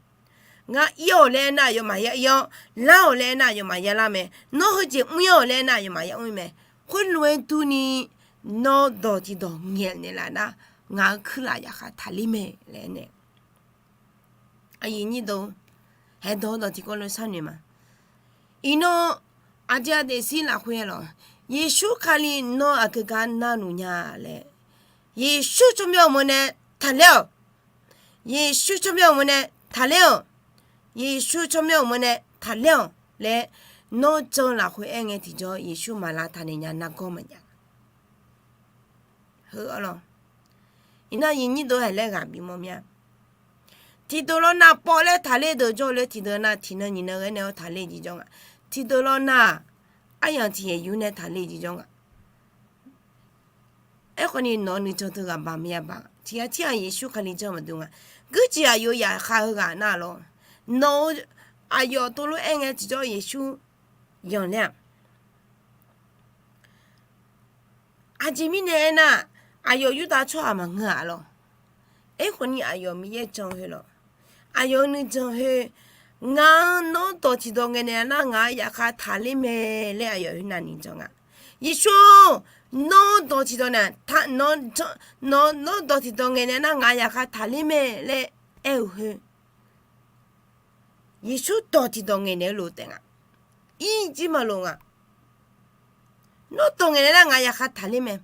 Ngar ir-awq laer aernar, aqyawfmaf ya ir-awr, lar-awq laer aernar, aqyawfmaf ya lar mae. Nawr heujeq mr-ir-awq laer aernar, aqyawfmaf ya mr-ir mae. Khoerlof-aer durni, nawr dawq tiqdawq ngaeq naeqlaf nar, ngaq-euq kuirlaf zaqkhav taqler mae laer aernaeq. Aqyuif nyir deuq, haeqdawq-eu dawq tiqkawv lof sharnoeq ma. Iqnan aqdui-aq daefzir lafkhoer-a lawq, Yeqsur Kali nawr aqgeu gar narluf nya laer, Yeqsur tsawrmyanr uqmov nae taqler-awq. Yeqsur tsawrmyanr uqmov nae taqler-awq. Yeqsur tsawrmyanr uqmov nae taqler-awq laer, nawr jan lafkhoer aer ngae tiqjawr, Yeqsur maq lavtaq naeq nya nargawr maqjav. Heu-a lawq. Iqnan aqyuif nyir deuq haeq laer ghaq bimawr mir-a. Tiqdeuq lawr nav pawv laer taqler deuq jawr-eu laer, tiqdeuq nav tiqnan nyiqnan ghae nae-awr taqler jeq jawr nga. Tiqdeuq lawr nav-aq, aryamq tiq yaeq yur nae taqler jeq jawr nga. Aerkhawf ni nawq-eu nuijan teughaq baq maqya baq, tiq ghaq tir-aq Yeqsur Kali janr maqdur nga. Guirjoeq aqyawf zaqkhav heughaq nar lawq, nawq-eu aqyawf tovlof-aer ngae tiqjawr Yeqsur yanqler-aq. Aqjeq mirnae aernar, aqyawf Yurdav tsawrhaq maqngeur-aq lawq. Aerkhawf ni aqyawf Miqyaer jan heu lawq. Aqyawf-eu nuijan heu, ngaq-anr nawr dawq tiqdawq ngaeqnaeq nar ngaq-anr yaqkhav taqler mae laer aqyawf heu navni jan nga. Yeqsur-or, nawr dawq tiqdawq nae, nawr dawq tiqdawq ngaeqnaeq nar ngaq yaqkhav taqler mae laer aer-eu heu, Yeqsur dawq tiqdawq ngaeqnaeq-eu lof taef nga. Irjir maqlof nga. Nawr dawq ngaeqnaeq nar ngaq yaqkhav taqler mae.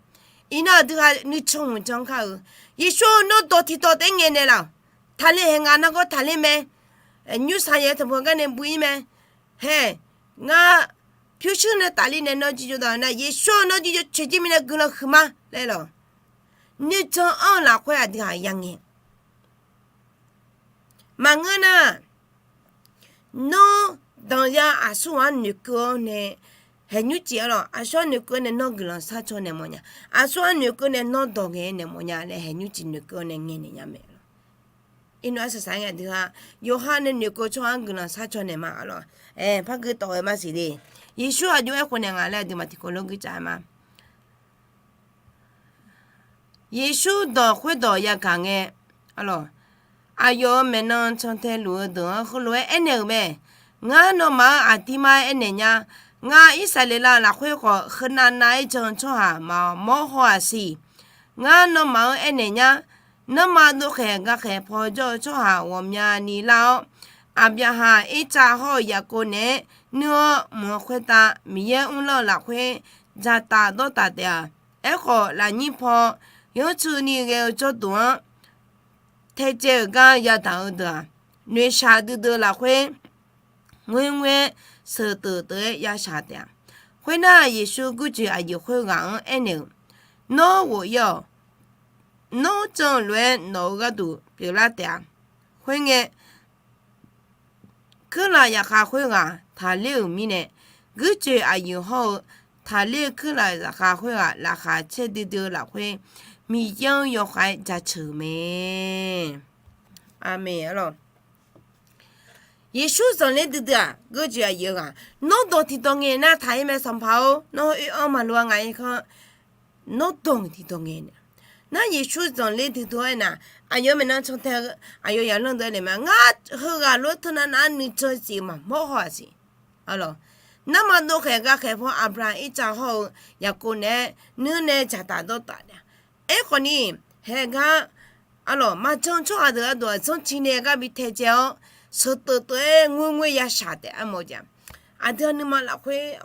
Iqnan aqdui ha nuican hmq jan kar-eu, Yeqsur-or, nawr dawq tiqdawq taef-aer ngaeqnaeq laf. Taqler hae ngaq nargawr taqler mae. Nymrsaq yaeq-eu tanqpuq garnae bu-ir mae. Hae, ngar pyurshuir nae tafler nae nawr jirjov daq-eu nar, Yeqsur-or, nawr jirjov coeqjir mirnae guiqlanq huiqma laer lawq. Nuijan anr-eu lafkhoer aqdui haq yangae Maqngeur nar, nawr danqya aqsur ghaq-anr noeqkeuv-awr nae, haeqnymr cif-awr lawq, aqsur-anr noeqkeuv nae nawr guiqlanq sharcaw naeq mawfnya. Aqsur-anr noeqkeuv nae nawr dawq ngaeq naeq mawfnya laer haeqnymr cif noeqkeuv-awr nae ngaeqnaeq nya mae lawq. Iqnan arsaq saq-aer ngae aqdui ha, yawqha nae noeqkeuv tsawrhaq-anr guiqlanq sharcaw naeq ma-a lawq. Aer, par gui tawf-eu maqsiq le. Yeqsur aqjox-aer khof naeq nga laer aqduimaf tiqkawv lof gui caf ma. Yeqsur dawq khoerdawq yagaq ngae, aqyawf-euq maeqnan cantae luf-eu deuq-anr heulof-aer aernaeq-euq mae. Ngar nawmaf-anr aqdirmar aernaeq nya. Ngar Irsaqleqlav lafkhoer khawf, heunav nav-aer jan-eu tsawrhaq maqmawr haw-aq siq. Ngar nawmaf-anr aernaeq nya. Nanrma dovkhaeq gakhaeq paw jawr-eu tsawrhaq ghawqmyani lar-awr, Aqbyaqhaq, Irtsav hawr-eu Yaqkov naeq-aer nuir-awr mq-eu khoertav, Miqyaer mrlar-eu lafkhoer dzaqtaf dawrtaf taef-a. Aerkhawf, lafnyir paw yanrtsuini ghae-eu jawrduq-anr taedzae-euq gar yadaq-eu deuq-aq, noeqshaq duidui-eu lafkhoer ngoerngoer sheuqteuq teuq-aer yashaq taef-a. Khoernar, Yeqsur gurjoeq aqyuif khoerghaq-anr aernaeq-euq, Nawr ghof-ir-awq. Nawr jan-eu lof-aer nawq-euq gharduq pyeuflar taef-a. Khoerngae, kuirlaf zaqkhav khoerghaq taqler-euq mirnae, gurjoeq aqyuif hawr-eu taqler-eu kuirlaf zaqkhav khoerghaq laqkhaq caer duidui-eu lafkhoer, Miqyaer-anr yawkhav-aer jaceuq-euq mae. Aqmeq. Yeqsur zanqler duidui-aq, gurjoeq aqyuif-eu ghaq, nawr dawq tiqdawq ngaeq nar taqler mae. Sanqpaq-or, nawr oe-anr maqloq-a ngaq-ir khanr. Nawr dawq tiqdawq ngaeq naeq. Nar Yeqsur zanqler duidui-awr aernar, aqyawf maeqnan cantae, aqyawf yaqlanr deuq-aer naeq ma, ngar heughaq lof-aer teunav nav-aer nuijan siq-eu maqmawr haw-aq siq. Nanrma dovkhaeq gakhaeq paw Aqbyaqhaq, Irtsav hawr-eu Yaqkov naeq-aer nuir nae dzaqtaf dawrtaf taef-a. Aerkhawf ni, haeq gar, arlawq, maqjan tsawrhaq deuq ardawq-aq zanrtiq nae gar bi taedzae-awr, sheuqteuq teuq-aer ngoerngoer yashaq taef-a armawf jeq-aq. Aqdui-aq nuima lafkhoer,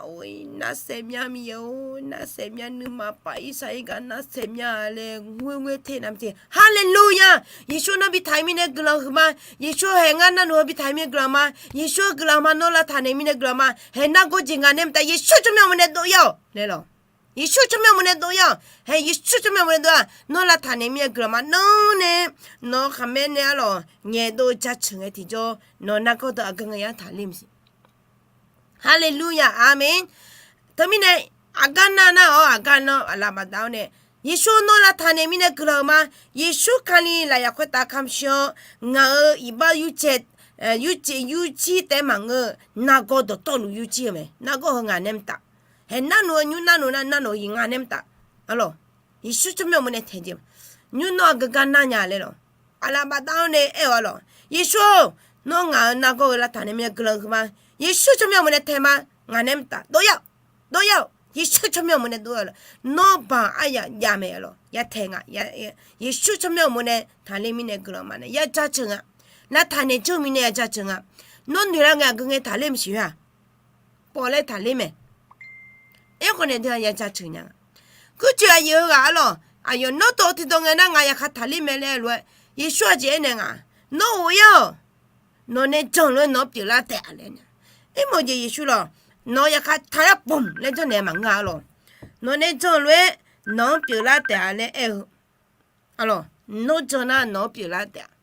nar saeqmya Miqyaer-or, nar saeqmya nuima paf irsaq ir gar nar saeqmya laer ngoerngoer ter navmaqtser, Haleluya! Yeqsur nawr bi taq-eu mirnae guiqlanq huiqma. Yeqsur haeq ngar narluf-eu bi taq-eu mirnae guiqlanq ma. Yeqsur-eu guiqlanq ma, nawr lavtaq naeq mirnae guiqlanq ma. Haeq nargawr jeq ngaq nae mqtav Yeqsur tsawrmyanr-eu mawr nae dov-ir-awq laer lawq. Yeqsur tsawrmyanr-eu mawr nae dov-ir-awq. Haeq Yeqsur tsawrmyanr-eu mawr nae dov-a. Nawr lavtaq naeq mirnae guiqlanq ma. Nawr nae, nawq-eu khaqmae nae arlawq ngaeq dov jaceuq ngae tiqjawr, nawq nargawr deuq aqgeu ngae yar taqler maqsiq. Haleluya, aqmeq. Teumirnae, aqgar nar nar-awr aqgar nar aqlaf bafdav-awr nae, Yeqsur nawr lavtaq naeq mirnae guiqlanq-euq ma. Yeqsur Kali lafyaq khoertav kamq shir-awr, ngaq-euq iqbax yurcae, yurcae yurjir taef-aer maqngeur-eu, nargawr dawqtawvluf yurjir-eu mae. Nargawr heu ngaq nae mqtav. Haeq narluf-eu nymr narluf nar narluf-eu iq ngaq nae mqtav. Arlawq, Yeqsur tsawrmyanr-eu mawr nae taeq jeq, nymr nawr aqgeu gar nar nya laer lawq. Aqlaf bafdav-awr nae aer-awq arlawq, Yeqsur-or, nawr ngaq-euq nargawr-eu lavtaq naeq mirnae guiqlanq huiqma. Yeqsur tsawrmyanr-eu mawr nae taeq ma. Ngaq nae mqtav dov-ir-awq. Dov-ir-awq. Yeqsur tsawrmyanr-eu mawr nae dov-ir-awq. Nawr baq aryaq jav mae arlawq. Ya taeq ngaq. Yeqsur tsawrmyanr-eu mawr nae taqler mirnae guiqlanq ma nae ya jaceuq nga. Lavtaq naeq jawr mirnae ya jaceuq nga. Nawr noeqlar ngae aqgeu ngae taqler maqsiq-a. Pawf laer taqler mae. Aerkhawf nae dui-a ya jaceuq nya nga. Gurjoeq aqyuif heughaq arlawq, aqyawf nawr dawq tiqdawq ngaeq nar ngaq yaqkhav taqler mae laer lof-aer, Yeqsur aqjeq aernaeq nga, Nawr ghof-ir-awq. Nawq nae jan lof-aer nawq-anr pyeuflar taef-a laer nae. Aermawf jeq Yeqsur lawq, nawq-eu yaqkhav taq-aer pmq laer janrnaeq maqngeur-a arlawq. Nawq nae jan lof-aer nawq-anr pyeuflar taef-a laer aer-eu. Arlawq, nawr jan nar nawq-anr pyeuflar taef-a.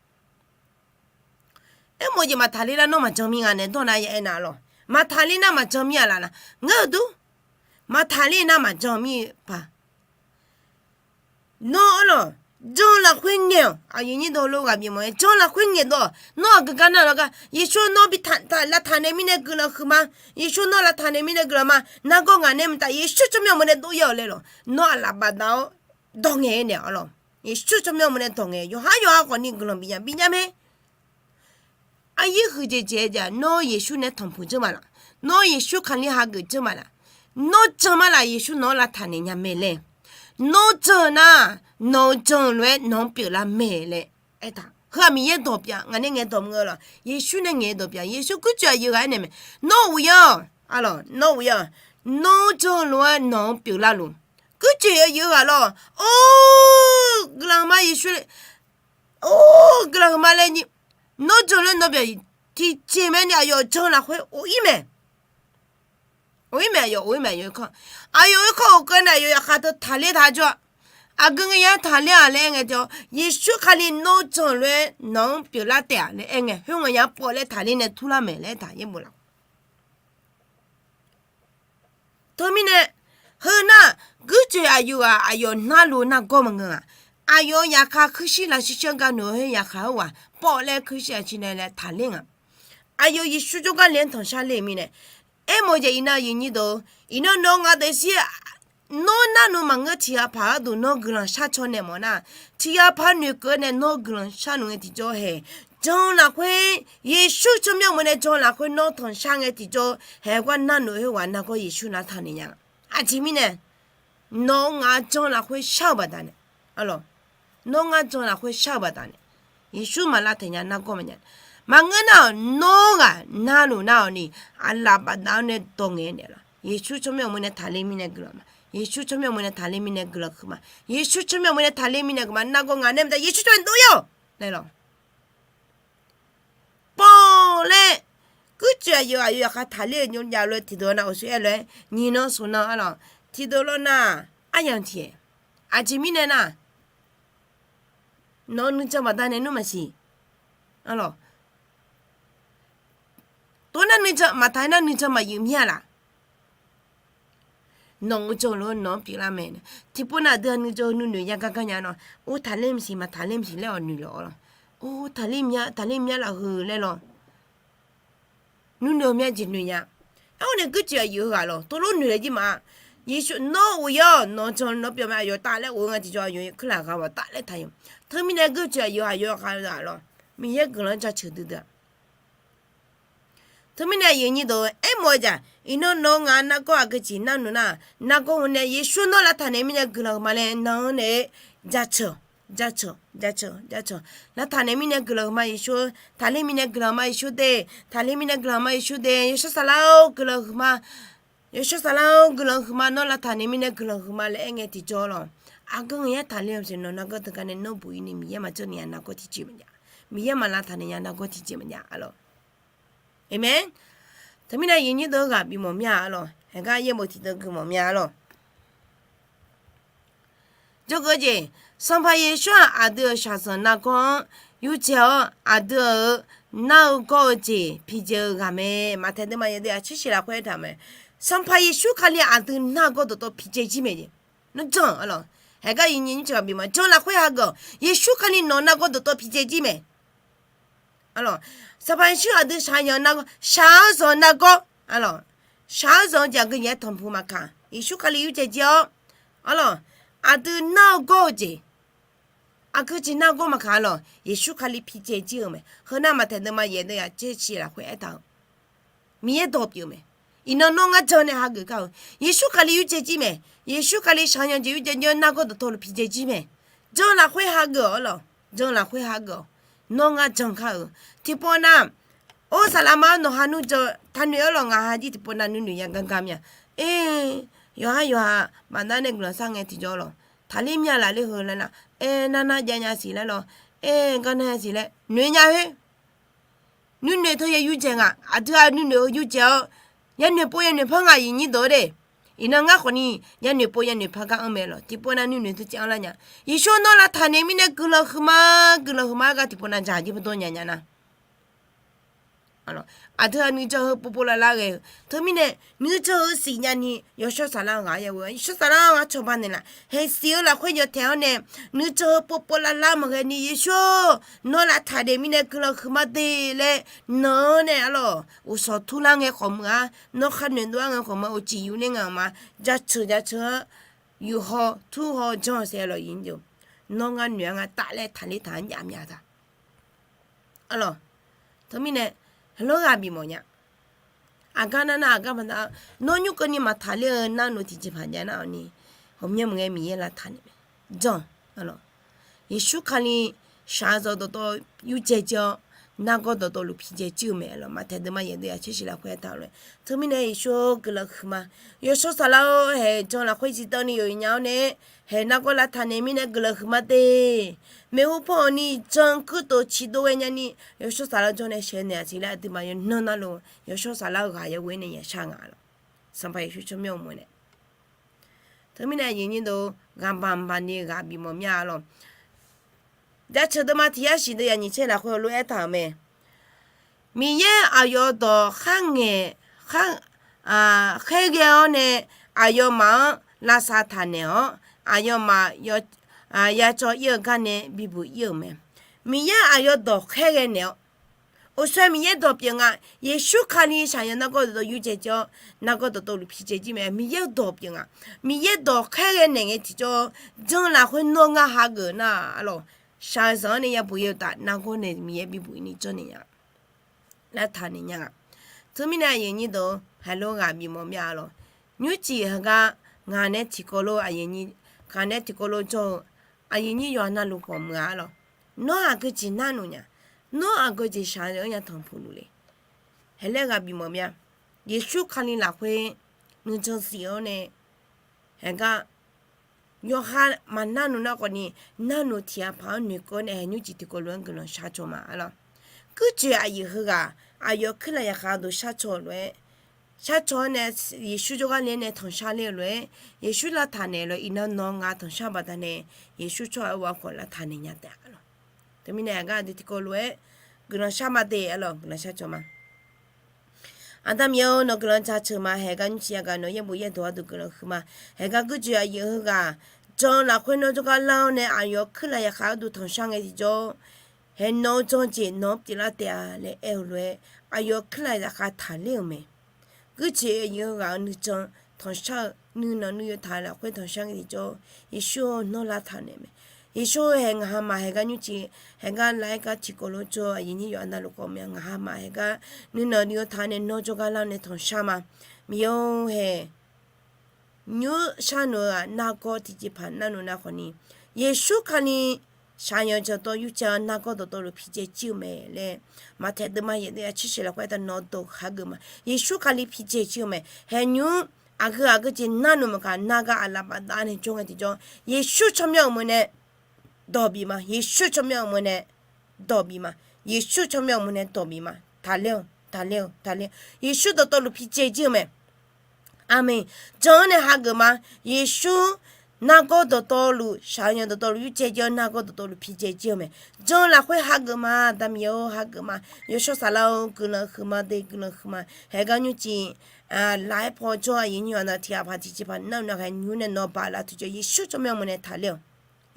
Aermawf jeq maqtaqler nar nawr maqjan mir nga nae dawr nar ya aernar lawq. Maqtaqler nar maqjan mir-a laf nar, ngeur-eu dur. Maqtaqler nar maqjan mir-eu paq. Nawr arlawq, jan lafkhoer ngaeq-awq. Aqyuif nyir dawqlor ghaq bif mawf-aer jan lafkhoer ngaeqdov-awq. Nawr aqgeu gar nar lar gar, Yeqsur nawr bi taq, lavtaq naeq mirnae guiqlanq huiqma. Yeqsur nawr lavtaq naeq mirnae guiqlanq ma. Nargawr ngaq nae mqtav Yeqsur tsawrmyanr-eu mawr nae dov-ir-awq laer lawq. Nawr aqlaf bafdav-awr dawq ngaeq-aer naeq arlawq. Yeqsur tsawrmyanr mawr nae dawq ngae, yawqhar yawqha khawfni guiqlanq bifnya bifnya mae. Aqyir huiqdzaeq dzaeq-aer jav, nawr Yeqsur nae tanqpuq janr ma laf? Nawr Yeqsur Kali hageuf janr ma laf? Nawr jan ma laf, Yeqsur nawq-anr lavtaq naeq nya mae laer. Nawr jan-eu nar, nawq-eu jan-eu lof-aer nawq-anr pyeuflar mae laer aertaq. Heu-aq Miqyaer dawq pyeuf-a, ngaq nae ngaeq dawq mr-eu lawq. Yeqsur nae ngaeq-eu dawq pyeuf-a. Yeqsur guirjoeq aqyuif ghaq aernaeq mae. Nawr uq yar-awq, arlawq, nawr uq yar-awq. Nawr jan-eu lof-aer nawq-anr pyeuflar luf. Guirjoeq aqyuif ghaq lawq. Or, guiqlanq huiqma Yeqsur laer, or, guiqlanq huiqma laer ni, nawr jan lof-aer nawr pyeuf. Tiqjeq mae ni aqyawf jan lafkhoer of-ir mae. Of-ir mae, aqyawf of-ir mae, aqyawf-eu kanr. Aqyawf-eu kanr of keuv nae aqyawf yaqkhav teu taqler taq jawr-a. Aqgeu ngae yar taqler-aq laer aer ngae jawr, Yeqsur Kali nawr jan lof-aer nawq-anr pyeuflar taef-a laer aer ngae, khoerngae yar pawf laer taqler nae turlar mae laer aertaq yaerbof laf. Teumirnae, heu nar, guirjoeq aqyuif ghaq aqyawf narluf nargawr maqngeur-a. Aqyawf-eu yaqkhav kuirshir lafshir shir-anr gaq noeq-eu khoer yaqkhav-eu ghaq pawf laer kuirshir lafshir nae laer taqler nga. Aqyawf Yeqsur jawrgar le-anr tanqshar ler-eu mirnae, aermawf-eu jeq iqnan aqyuif nyir deuq-or, iqnan nawr nga daefzir nawr narluf maqngeur tiqghaq paq gharduq nawr guiqlanq shar caw naeq mawf nar, tiqghaq paq noeqkeuv nae nawr guiqlanq shar luf ngae tiqjawr hae. Jan lafkhoer, Yeqsur tsawrmyanr mawr nae jan lafkhoer nawr tanqshar ngae tiqjawr haegar narluf khoerghaq nargawr Yeqsur lavtaq naeq nya. Aqjeq mirnae, nawq-eu ngaq jan lafkhoer shar-eu baqdanae, arlawq, nawr ngar jan lafkhoer shar-eu baqdanae, Yeqsur maq lavtaq nya nargawr maqnya. Maqngeur nar-awq, nawr ghaq narluf nar-awq ni, aqlaf bafdav-awr nae dawq ngaeq naeq laf. Yeqsur tsawrmyanr mawr nae taqler mirnae guiqlanq ma. Yeqsur tsawrmyanr mawr nae taqler mirnae guiqlanq huiqma. Yeqsur tsawrmyanr mawr nae taqler mirnae guiqlanq nargawr ngaq nae maqda Yeqsur tsawrmyanr dov-ir-awq laer lawq. Pawf laer, guirjoeq aqyawf aqyawf yaqkhav taqler-eu nymr jav lof-aer tiqdeuq nav uqshoe aer lof-aer nyiq nan smq nan arlawq, tiqdeuq lawr nar, aryamq tiq-aer, aqjeq mirnae nar, nawq-eu nuijan baqdanae nmr maqsiq, arlawq, tov nar nuijan maqtaq nar nuijan maqyuif mir-a laf. Nawq-eu jan lof-aer nawq-anr pyeuflar mae. Tiqpov nav aqdui-aq nuijan nuinoeq ya gar gar nya nawr, or taqler maqsiq maqtaqler maqsiq laer-awq noeq lawq-awr lawq. Or taqler mya taqler mya laf heu laer lawq. Nuinoeq mya jeq noeq nya. Aerkhawf nae guirjoeq aqyuif-eu ghaq lawq tov lof noeq laer jir ma. Yeqsur nawr uqyar-awq, nawq-eu jan nawr pyeuf mae, aqyawf taf laer of-eu nga tiqjawr aqyawf kuirlaq ghaq baq taf laer taq yawq. Teumirnae guirjoeq aqyuif aqyawf ghaq lawq, Miqyaer guiqlanq-anr jaceuq duidui-aq. Teumirnae aqyuif nyir deuq-eu aermawf-eu jeq, iqnan nawq-eu ngaq nargawr aqgeu jeq narluf nar, nargawr heu nae Yeqsur nawr lavtaq naeq mirnae guiqlanq huiqma laer nan-anr nae jaceuq, jaceuq, jaceuq, jaceuq. Lavtaq naeq mirnae guiqlanq huiqma Yeqsur, taqler mirnae guiqlanq huiqma Yeqsur de, taqler mirnae guiqlanq huiqma Yeqsur de, yawshawr saflar-or guiqlanq huiqma, yawshawr saflar-or guiqlanq huiqma, nawr lavtaq naeq mirnae guiqlanq huiqma laer aer ngae tiqjawr lawq. Aqgeu ngae yar taqler-eu jeq nawq nargawr teugar nae nawr buq-ir ni Miqyaer maqjanr ni-a nargawr tiqjeq maqjav. Miqyaer maq lavtaq naeq nya nargawr tiqjeq maqjav arlawq. Aqmeq. Teumirnae aqyuif nyir deuq-eu ghaq bifmawf mir-a arlawq. Haeqgar yaerbof tiqdeuq gui mawf mir-a arlawq. Jawrgeuf-eu jeq, Sanqpaq Yeqsur-aq aqdui-euq shaqzanq nargawr-anr yurdzae-awr aqdui-euq nar-eu gawr-eu jeq pidzae-eu ghaq mae. Maqtaeq deuvma yawdui aqcir shiq lafkhoer aertaq mae. Sanqpaq Yeqsur Kali aqdui nargawr dawqtawv pidzae jir mae jeq. Nawr jan arlawq. Haeqgar aqyuif nyir jan bifmawf, jan lafkhoer hageuf-awq. Yeqsur Kali nawq nargawr dawqtawv pidzae jir mae. Arlawq, Sanqpaq Yeqsur aqdui shaqzanq nargawr, shaq-eu zanq nargawr, arlawq, shaq-eu zanq-eu jeq aqgeu jeq-aer tanqpuq maqkaq, Yeqsur Kali yurdzae jir-awr, arlawq, aqdui nar-eu gawr-eu jeq, aqgeu jeq nargawr maqkaq arlawq, Yeqsur Kali pidzae jir-eu mae. Heu nar maqtaeq deuvma yaef deuv yaqcer ciq lafkhoer aertaq-eu Miqyaer dawq pyeuf mae. Iqnan nawr ngar jan nae hageuf gar-eu, Yeqsur Kali yurdzae jir mae. Yeqsur Kali shaqzanq jeq yurdzae jir-awr nargawr dawqtawvluf pidzae jir mae. Jan lafkhoer hageuf-awq arlawq, jan lafkhoer hageuf-awq. Nawr ngar jan kar-eu tiqpov nav, or saqlaqma-awr nawq ha nmr jan taqnoeq arlawq, ngaq ha jir tiqpov nav nuinoeq ya gar gar mir-a. Aer, yawqhar yawqha baqdanae guiqlanq shar ngae tiqjawr lawq, taqler mir-a laf ler heu laer nar, aer, narnar jav nya siq laer lawq, aer, garnar nya siq laer noeq nya khoer nuinoeq teu ya yurdzae nga. Aqdui-aq nuinoeq heu yurdzae-awr, yanoeq pov yanoeq par nga aqyuif nyir deuq-eu de. Iqnan ngar khawfni yanoeq pov yanoeq par gar anr mae lawq. Tiqpov nav nuinoeq teu caev anrlar nya. Yeqsur nawr lavtaq naeq mirnae guiqlanq huiqma, guiqlanq huiqma-aer gar tiqpov nav dzaq jir bawdawr nya nya nar, aqdui-aq nuijan heu povpov lavlar ghae-eu. Teumirnae nuijan heu siqnya ni yawshawr saflar-eu ghaq-a ya ghoe, yawshawr saflar-eu ghaq cawba naeqlaf. Haeqsiq-eu lafkhoer yawtaeq-awr nae nuijan heu povpov lavlar maqghae ni, Yeqsur-or, nawr lavtaq naeq mirnae guiqlanq huiqma de laer nan-anr nae arlawq, uqshawq turlar ngae khawf meuq-ar, nawr khar noeqdov-ar ngae khawf meuq-ar, uqcif yuf ler nga-euq ma. Jaceuq jaceuq-anr yuf haw tur haw jan saef lawq, yif-eu Nawr ngar noeq-a nga taf laer taqler taq-anr jav myav taq. Arlawq, teumirnae heulof ghaq bifmawf nya. Aqgar nar nar aqgar maqnar, nawr nymrkeuvni maqtaqler-eu narnoeq tiqjeqpaq jav nar-awq ni, ghawqmyanr maqngae Miqyaer lavtaq naeq mae. Jan, arlawq, Yeqsur Kali shaqzanq dawqtawv yurdzae jir-awr, nargawr dawqtawvluf pidzae jir-eu mae. Arlawq, Maqtaeq deuvma yaeq deuv yaq tser shiq lafkhoer aertaq-eu lof-aer, teumirnae Yeqsur-or guiqlanq huiqma. Yawshawr saflar-or haeq jan lafkhoer zifdan ni yawqha nya-awr nae, haeq nargawr lavtaq naeq mirnae guiqlanq huiqma de. Maeqhu paw-awq ni jan kuirtof ciqdov ghae nyani, yawshawr saflar jawr nae shaenaeq-aq siq laer aqduimaf yawnan narluf yawshawr saflar-eu ghaq yaghoe nae yashar nga lawq. Sanqpaq Yeqsur tsawrmyanr uqmov nae. Teumirnae aqyuif nyir deuq ghaqbaq baqni ghaq bifmawf mya-a lawq. Jaceuq deuvma tiq yar shiq deuv yaq nyiq tser lafkhoer heulof-aer aertaq-euq mae. Miqyaer aqyawf dawq khar ngaeq, khaerghae-awr nae aqyawfmaf-anr lavsav taq naeq-awr, aqyawfmaf ya cawv ir-eu gar nae bibuq ir-euq mae. Miqyaer aqyawf dawq khaerghae naeq-awr, oqshoe Miqyaer dawq pyeuf nga. Yeqsur Kali shaqzanq nargawr dawqtawv yurdzae jir-awr, nargawr dawqtawvluf pidzae jir mae. Miqyaer-eu dawq pyeuf nga. Miqyaer dawq khaerghae naeq ngae tiqjawr, jan lafkhoer nawr ngar hageuf nar-aq, arlawq, shaqzanq-anr nae yabuq ir-eu taf nargawr nae Miqyaer bibuq ir ni janrnaeq nya lavtaq naeq nya nga. Teumirnae aqyuif nyir deuq haiq lof ghaq bifmawf mya-a lawq. Nymrcif heugar ngaq nae tiqkawv lof aqyuif nyir, ngaq nae tiqkawv lof jawr-eu aqyuif nyir yawqha navluf khawf muiq-a lawq. Nawr aqgeu jeq narluf nya, nawr aqgeu jeq shaqzanq-anr yatanq puq luf le. Haeq laer ghaq bifmawf mya. Yeqsur Kali lafkhoer nuijan zif-awr nae, haeq gar yawqha maqnar nmr nar khawf ni, narluf tiq ghaq paq-anr noeqkeuv nae haeq nymrcif tiqkawv lof-anr guiqlanq shar caw ma, arlawq. Guirjoeq aqyuif heughaq aqyawf kuirlaf yaqkhaq dawq shar caw-eu lof-aer, shar caw-awr nae Yeqsur jawrgar le-aer nae tanqshar ler-eu lof-aer, Yeqsur lavtaq naeq lof-aer iqnan nawq ngaq tanqshar baqdanae, Yeqsur tsawrhaq-eu ghaq khawf lavtaq naeq nya taef-a lawq. Teumirnae aqgar aqdui tiqkawv lof-aer guiqlanq shar ma de, arlawq, guiqlanq shar caw ma. Aqda Miqyaer-or, nawq guiqlanq jaceuq ma. Haeq gar nymrcif yagaq nawq yaerbof yaerdawq gharduq guiqlanq huiqma. Haeq gar guirjoeq aqyuif heughaq jan lafkhoer nawr jawrgar lar-awr nae aqyawf kuirlaf yaqkhaq gharduq tanqshar ngae tiqjawr, haeq nawq-eu janrjeq nawq-anr pyeuflar taef-a laer aer-eu lof-aer, aqyawf kuirlaf yaqkhaq taqler-euq mae. Guirjoeq aqyuif heughaq-euq nuijan tanqshar-eu nuinanq nuiyoeq taq lafkhoer tanqshar ngae tiqjawr, Yeqsur-or, nawr lavtaq naeq mae. Yeqsur-or, haeq ngaq hamaf haeq gar nymrcif, haeq gar laer gar tiqkawv lof jawr-eu aqyuif nyir yawqha navluf khawf mya, ngaq hamaf haeq gar nuinanq nuiyoeq taq nae nawr jawrgar lar-awr nae tanqshar ma. Miqyaer-or, haeq nymr sharnoeq-eu-aq nargawr tiqjeqpaq narluf nar khawf ni, Yeqsur Kali shaqzanq dawqtawv yurdzae-awr nargawr dawqtawvluf pidzae jir-eu mae laer, Maqtaeq deuvma yaeq deuv yaq tser shiq lafkhoer aertaq nawq-eu dawq hageuf ma. Yeqsur Kali pidzae jir-eu mae. Haeq nymr aqgeu aqgeu jeq narluf maqkaq, nargaq aqlaf bafdav nae jawr ngae tiqjawr, Yeqsur tsawrmyanr uqmov nae dawq bif ma. Yeqsur tsawrmyanr uqmov nae dawq bif ma. Yeqsur tsawrmyanr uqmov nae dawq bif ma. Taqler-awq, taqler-awq, taqler-awq. Yeqsur dawqtawvluf pidzae jir-eu mae. Aqmeq. Jan-anr nae hageuf ma. Yeqsur nargawr dawqtawvluf, shaqzanq dawqtawvluf yurdzae jir-awr nargawr dawqtawvluf pidzae jir-eu mae. Jan lafkhoer hageuf ma. Aqda Miqyaer-or, hageuf ma. Yawshawr saflar-or, guiqlanq huiqma de, guiqlanq huiqma. Haeq gar nymrcif laf-aer paw jawr aqyuif nyir yawqha navluf tiq ghaq paq tiqjeqpaq narluf nar haeq nymr nae nawq baf laf tuq jawr, Yeqsur tsawrmyanr uqmov nae taqler-awq.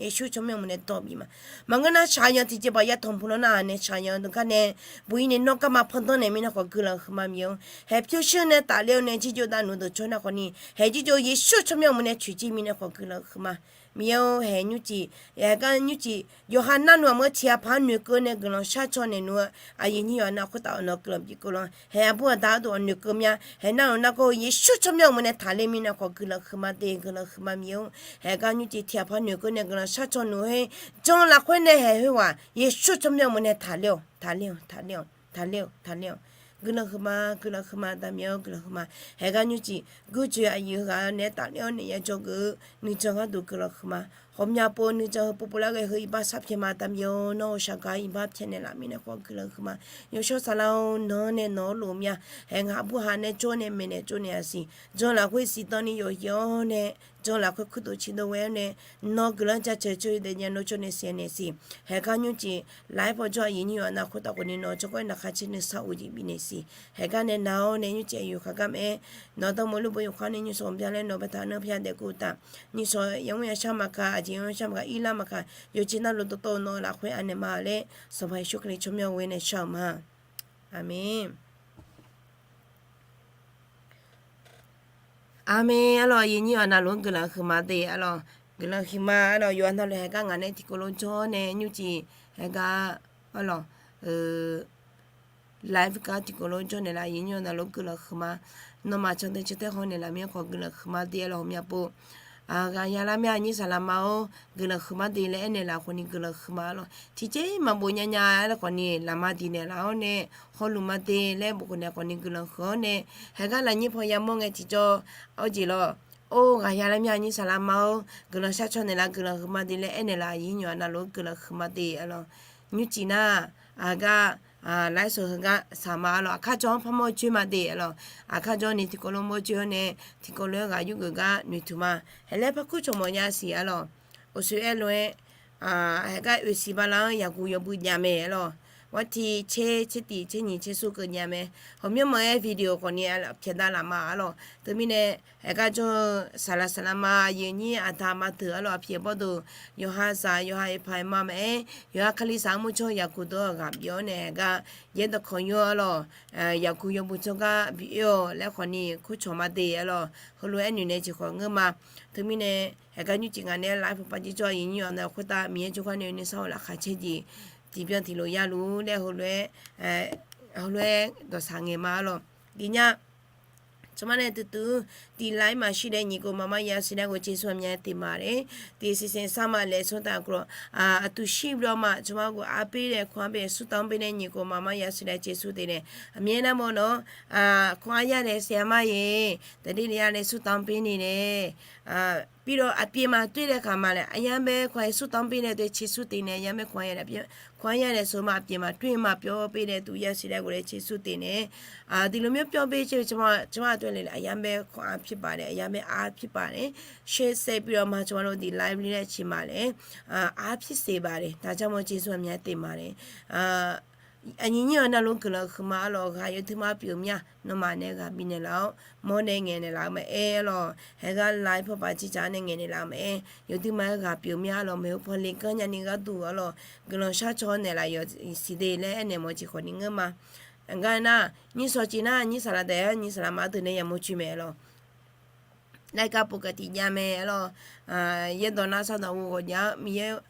Yeqsur tsawrmyanr uqmov nae dawq bif ma. Maqngeur nar shaqzanq tiqjeqpaq yatanq puq lawr nar-aq nae shaqzanq deuq gar nae buq-ir nae nawr garma pandanr naeq mirnae khawf guiqlanq huiqma Miqyaer-or. Haeq pyurshuir nae tafler-awr nae jirjov dav nmr deuq jawr nar khawf ni, haeq jirjov Yeqsur tsawrmyanr uqmov nae coeqjir mirnae khawf guiqlanq huiqma. Miqyaer-or, haeq nymrcif, haeq gar nymrcif yawqha narluf aqmur tiq ghaq paq-anr noeqkeuv nae guiqlanq shar caw naeq nmr-eu aqyuif nyir yawqha navluf khoertav-awq nawq guiqlanq bifkeuv lawr. Haeq aqbur aqda gharduq-aq noeqkeuv mya. Haeq narluf nargawr-eu Yeqsur tsawrmyanr uqmov nae taqler mirnae khawf guiqlanq huiqma de, guiqlanq huiqma Miqyaer-or. Haeq gar nymrcif tiq ghaq paq noeqkeuv nae guiqlanq shar caw nmr-eu her, jan lafkhoer nae haeq khoerghaq Yeqsur tsawrmyanr uqmov nae taqler-awq, taqler-awq, taqler-awq, taqler-awq, taqler-awq. Guiqlanq huiqma, guiqlanq huiqma, Aqda Miqyaer-or, guiqlanq huiqma. Haeq gar nymrcif guirjoeq aqyuif heughaq naeq-aer tafler-awr naeq-aer jawrgeuf-eu nuijan gharduq guiqlanq huiqma. Ghawqmya pov nuijan heu povpov lar ghae heu iqbax sharpyaeq ma. Aqda Miqyaer-or, nawr-eu shaqgaq iqbax pyaeqnaeq laf mirnae khawf guiqlanq huiqma. Yawshawr saflar-or, nawq-anr nae nawq-anr lof mya. Haeq ngaq aqbur haq nae jawr nae maeqnaeq tsovnaeq-a siq. Jan lafkhoer siqdanr ni yawqyaer-awr nae, jan lafkhoer kuirtof ciqdov ghae-awr nae, nawq-eu guiqlanq jaceuq tsov-ir daef nya nawr tsovnaeq siqnaeq siq. Haeq gar nymrcif laf-aer paw jawr aqyuif nyir yawqha navluf khoertav khawf ni nawq-eu tsawrkawr-aer naqkhaq caer nuisar uqjeq bifnaeq siq. Haeq gar nae nar-awr nae nymrcif aqyawf khaqgar mae-aer, nawq-eu dawrmawr lurbo yawkhav nae nymrshawq bya laer nawq-eu baetaq nar pya daef guvtaf, nymrshawq yamr yashar maqkaq, aqjeq yamr yashar maqkaq, irlar maqkaq, yawqjeq navluf dawqtawvluf nawq-eu lafkhoer anaeq ma laer Sanqpaq Yeqsur Kali tsawrmyanr ghoer nae shar-euq ma. Aqmeq. Aqmeq. Arlawq, aqyuif nyir yawqha navluf-anr guiqlanq huiqma de, arlawq. guiqlanq huiqma arlawq. Yawqha navluf haeqgar ngaq nae tiqkawv lof jawr nae nymrcif haeqgar arlawq, live gar tiqkawv lof jawr naeqlaf, aqyuif aqnyir navluf-anr guiqlanq huiqma. Nawmaf can tae can tae haw naeqlaf mir-anr khawf guiqlanq huiqma de arlawq. Ghawqmya pov ghaqya lar mya nyir saqlaq ma-or, guiqlanq huiqma de laer aernaeq laf khawfni guiqlanq huiqma arlawq. Tiqjeq-iq maqbof nyanya-aer khawfni lafma diq naeqlaf-awr nae, hawluf ma de laer bof khawf naeq khawfni guiqlanq huiq-awr nae, haeqgar lafnyir paw yamawr ngae tiqjawr, awr jeq lawr. Or, ghaqya lar mya nyir saqlaq ma-or, guiqlanq shar caw naeqlaf guiqlanq huiqma de laer aernaeq laf, aqyuif aqnyir navluf-anr guiqlanq huiqma de arlawq. Nymrcif nar, aqgar, lafsawq heugar saqma arlawq. Aqkar jawr-anr parmawr joer ma de arlawq. Aqkar jawrni tiqkawv lof mawr joer-awr nae, tiqkawv lof-aer ghaq yurgeuf gar noeqtmq ma. Haeq laer parkur cawq mawf nya siq arlawq. Uqshoe aer lof-aer, haeqgar oeqsiq bala-anr yaqguq yawbui jav mae arlawq. Ghawrtiq tser, tser tiq, tser nyiq, tser smr keuv jav mae. Hawqmyanr maqaer video khawfni pyaeqdav laf ma arlawq. Teumirnae, haeqgar jawr-eu saqlaq saqlaq ma, aqyuif aqnyir aqda ma teuq arlawq, aqpyeq bawrduq, yawqha saq, yawqha iqpaq iqma maqaer, yawqha Kalizaq armur tsawr yaqguq deuq-anr ghaq bif-awr nae haeqgar, yaerdawq kawq yur arlawq, yaqguq yawbui tsawrgar bif-ir-awq laer khawfni kur cawq ma de arlawq. Heulof-aer noeq nae jeq khawf ngeur ma. Teumirnae, haeqgar nymrcif ngaq nae live paw paq jir jawr, aqyuif aqnyir navluf khoertav Miqyaer jawrgar nae nuisar-eu laqkhaq caer jeq tiqbyan tiqlof yaluf laer heulof-aer, heulof-aer dawqsaq ngaeq ma arlawq. Diqnya tsawrmyanr nae tuiv tuiv-ur, tiq live maqshir dae nyiq khof maqmar ya siq dae ghof ceqsur aqmyan taef ma laer, tiq siqsaeq sar ma laer smr taq ghof-awq. Aqtuq shir byawq ma tsawrmyanr ghof arper nae kawq arper smr taq-anr bae nae nyiq khof maqmar ya siq dae ceqsur taef nae, aqmyan nar mawr nawr, kawq arya nae saef-a ma-iq, taqdir le-a nae smr taq-anr bae ni nae, Pirlawr aqpyeuf maqtoer dae khaq ma laer, aqyar bae kawq-aer smr taq-anr bae nae taef ceqsur taef nae aqyar bae kawq arya nae, kawq arya nae sawq ma aqpyeuf maqtoer maqpyawr bae nae tuq ya siq dae ghof laer ceqsur taef nae, tiqlof myanr pyawr bae caer-eu tsawrmyanr aqtoer le laer aqyar bae kawq arpir paf nae aqyar bae arpir paf nae, share saer pirlawr ma tsawrmyanr lor tiq live li laer ciq ma laer, arpir saef baf nae taqjar mawr ceqsur aqmyan taef ma laer, aqnyir nyir-eu navluf-anr guiqlanq huiqma arlawq. Ghaq yawduima pyeuf mir-a, nawmaf nae ghaq bifnaeq laf-awr mawr nae ngaeqnaeq laf-eu maqaer arlawq. Haeqgar live paw paq jir jaq-anr nae ngaeqnaeq laf-eu maqaer, yawduima-aer ghaq pyeuf mir-a arlawq. Maeqhu paw le ganr nyani gharduq arlawq, guiqlanq shar caw naeqlaf yawq siq de laer aernaeq mawf jeq khawfni ngeur ma. Aqgar nar, nyir shawq ciq nar nyir saqlaq daef-aer nyir saqlaq ma deuq nae yamawr coer mae arlawq. Laer gar pov kaq tiq jav mae arlawq. Yaerdawq nar sar dawq ghof ghawq jav-anr Miqyaer,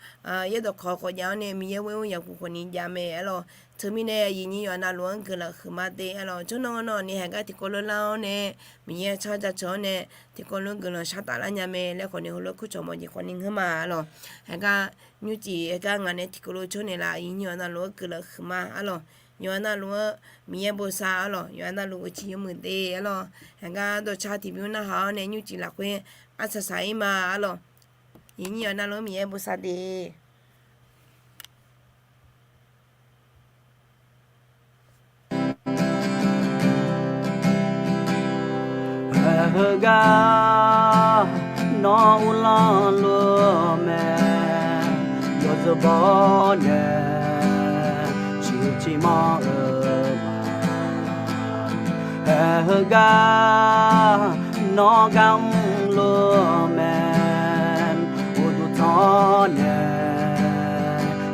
yaerdawq kawq ghawq jav-anr nae Miqyaer ghoer-anr yaqguq khawfni jav mae arlawq. Teumirnae aqyuif nyir yawqha navluf-anr guiqlanq huiqma de arlawq. Tsawrnawr nawq ni haeqgar tiqkawv lof lar-awr nae, Miqyaer tsawrhaq jaceuq-awr nae, tiqkawv lof-anr guiqlanq shar taf lar nya mae laer khawfni heulof kur cawq mawf jeq khawfni ngeur ma arlawq. Haeqgar nymrcif haeqgar ngaq nae tiqkawv lof jawr naeqlaf, aqyuif nyir yawqha navluf-anr guiqlanq huiqma arlawq. Yawqha navluf-anr Miqyaer bosav arlawq. Yawqha navluf uqcif yawmuiq de arlawq. Haeqgar dawqtsa tiqbymr narhaq-awr nae nymrcif lafkhoer arsaq saq-ir ma arlawq. Aqyuif nyir yawqha navluf-anr Miqyaer bosav de. Haegar nawr uvlanr luf-eu mae, yawzeu baw nae ciqhuiq ciqmanr-eu ma. Haegar nawr gar mrluf-eu mae, uqduq tanr nae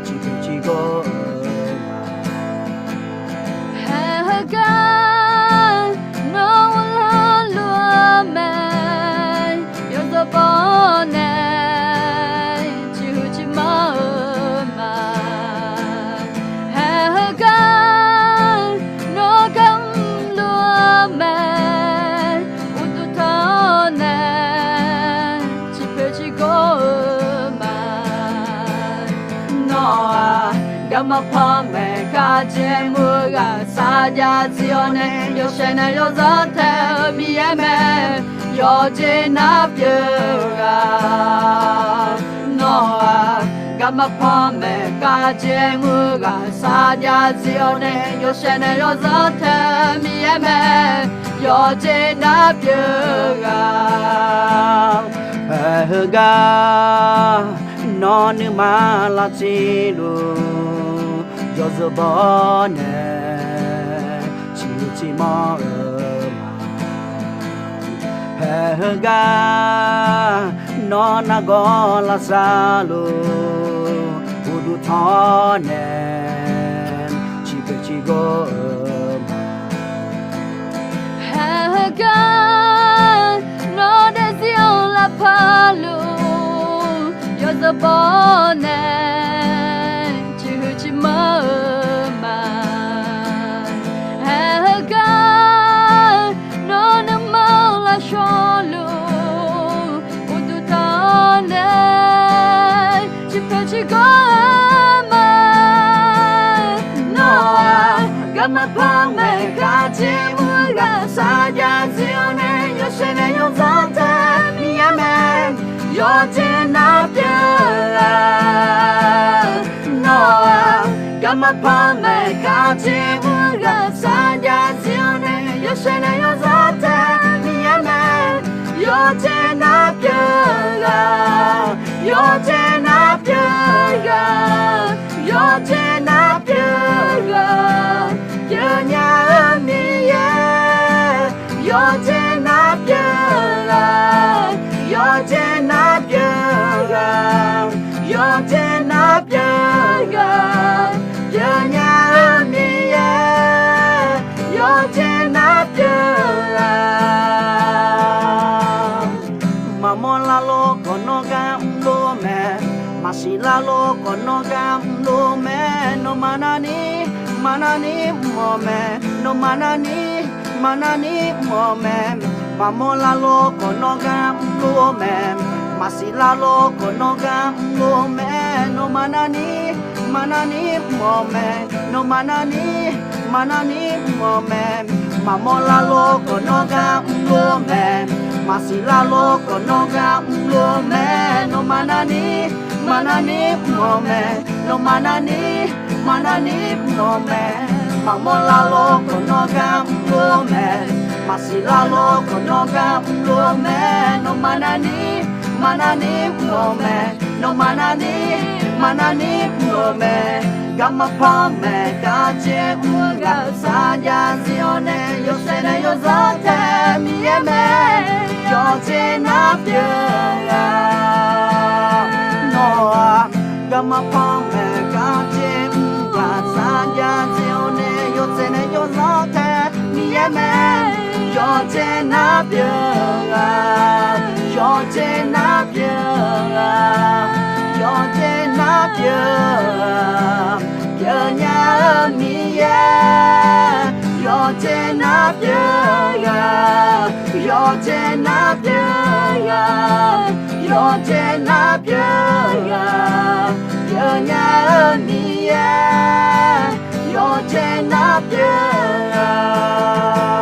ciqpoeq ciqgor-eu ma. Haegar nawr uvlanr luf-eu mae, yawzeu baw nae ciqhuiq ciqmanr-eu ma. Haegar nawr gar mrluf-eu mae, uqduq tanr nae ciqpoeq ciqgor-eu ma. Nawr-aq, garma panmaeq kharjaer mur-eu ghaq sar jav zir-awr nae, yawshaef nae yawzanr tae-eu Miqyaer mae, yawqjeq nar pyeuf-eu ghaq. Nawr-aq, garma panmaeq kharjaer mur-eu ghaq sar jav zir-awr nae, yawshaef nae yawzanr tae-eu Miqyaer mae, yawqjeq nar pyeuf-eu ghaq. Haegar nawr nuima lavtsiq luf, yawzeu baw nae ciqhuiq ciqmanr-eu ma. Haegar nawr nargawr lavsav luf, uqduq tanr nae ciqpoeq ciqgor-eu ma. Haegar nawr daefzir-anr lavpar luf, Bawrnae, ciqhuiq ciqmanr-eu ma. Haeq heugar, nawr nuima-anr lavshawr luf, uqduq taq-awr nae, ciqpoeq ciqgawr-eu ma. Nawr-aq, garma panmaeq khavjeq mr-eu ghaq, sarjax zif-awr nae, yawshaef nae yawzanr tae Miqyaer mae, yawqjeq nar pyeuf-eu ghaq. Nawr-aq, garma panmaeq khavjeq mr-eu ghaq, sarjax zif-awr nae, yawshaef nae yawzanr tae Miqyaer mae, yawqjeq nar pyeuf-eu ghaq, yawqjeq nar pyeuf-eu ghaq, yawqjeq nar pyeuf-eu ghaq, pyeufnya-eu Miqyaer, yawqjeq nar pyeuf-eu ghaq, yawqjeq nar pyeuf-eu ghaq, yawqjeq nar pyeuf-eu ghaq, pyeufnya-eu Miqyaer, yawqjeq nar pyeuf-eu ghaq. Maqmawr larlor khawf nawr gar mrlor mae, maqsiq larlor khawf nawr gar mrlor mae, nawmaf narni, maqnarni mr-awq mae, nawmaf narni, maqnarni mr-awq mae. Maqmawr larlor khawf nawr gar mrlor mae, maqsiq larlor khawf nawr gar mrlor mae, nawmaf narni, maqnarni mr-awq mae, nawmaf narni, maqnarni mr-awq mae. Maqmawr larlor khawf nawr gar mrlor mae, maqsiq larlor khawf nawr gar mrlor mae, nawmaf narni, maqnarni mr-awq mae, nawmaf narni, maqnarni mr-awq mae. Maqmawr larlor khawf nawr gar mrlor mae, maqsiq larlor khawf nawr gar mrlor mae, nawmaf narni, maqnarni mr-awq mae, nawmaf narni, maqnarni mr-awq mae. Garma panmaeq khavjeq mr-eu ghaq, sarjax zif-awr nae, yawshaef nae yawzanr tae Miqyaer mae, yawqjeq nar pyeuf-eu ghaq. Nawr-aq, garma panmaeq khavjeq mr-eu ghaq, sarjax zif-awr nae, yawshaef nae yawzanr tae Miqyaer mae, yawqjeq nar pyeuf-eu ghaq, yawqjeq nar pyeuf-eu ghaq, yawqjeq nar pyeuf-eu ghaq, pyeufnya-eu Miqyaer, yawqjeq nar pyeuf-eu ghaq, yawqjeq nar pyeuf-eu ghaq, yawqjeq nar pyeuf-eu ghaq, pyeufnya-eu Miqyaer, yawqjeq nar pyeuf-eu ghaq.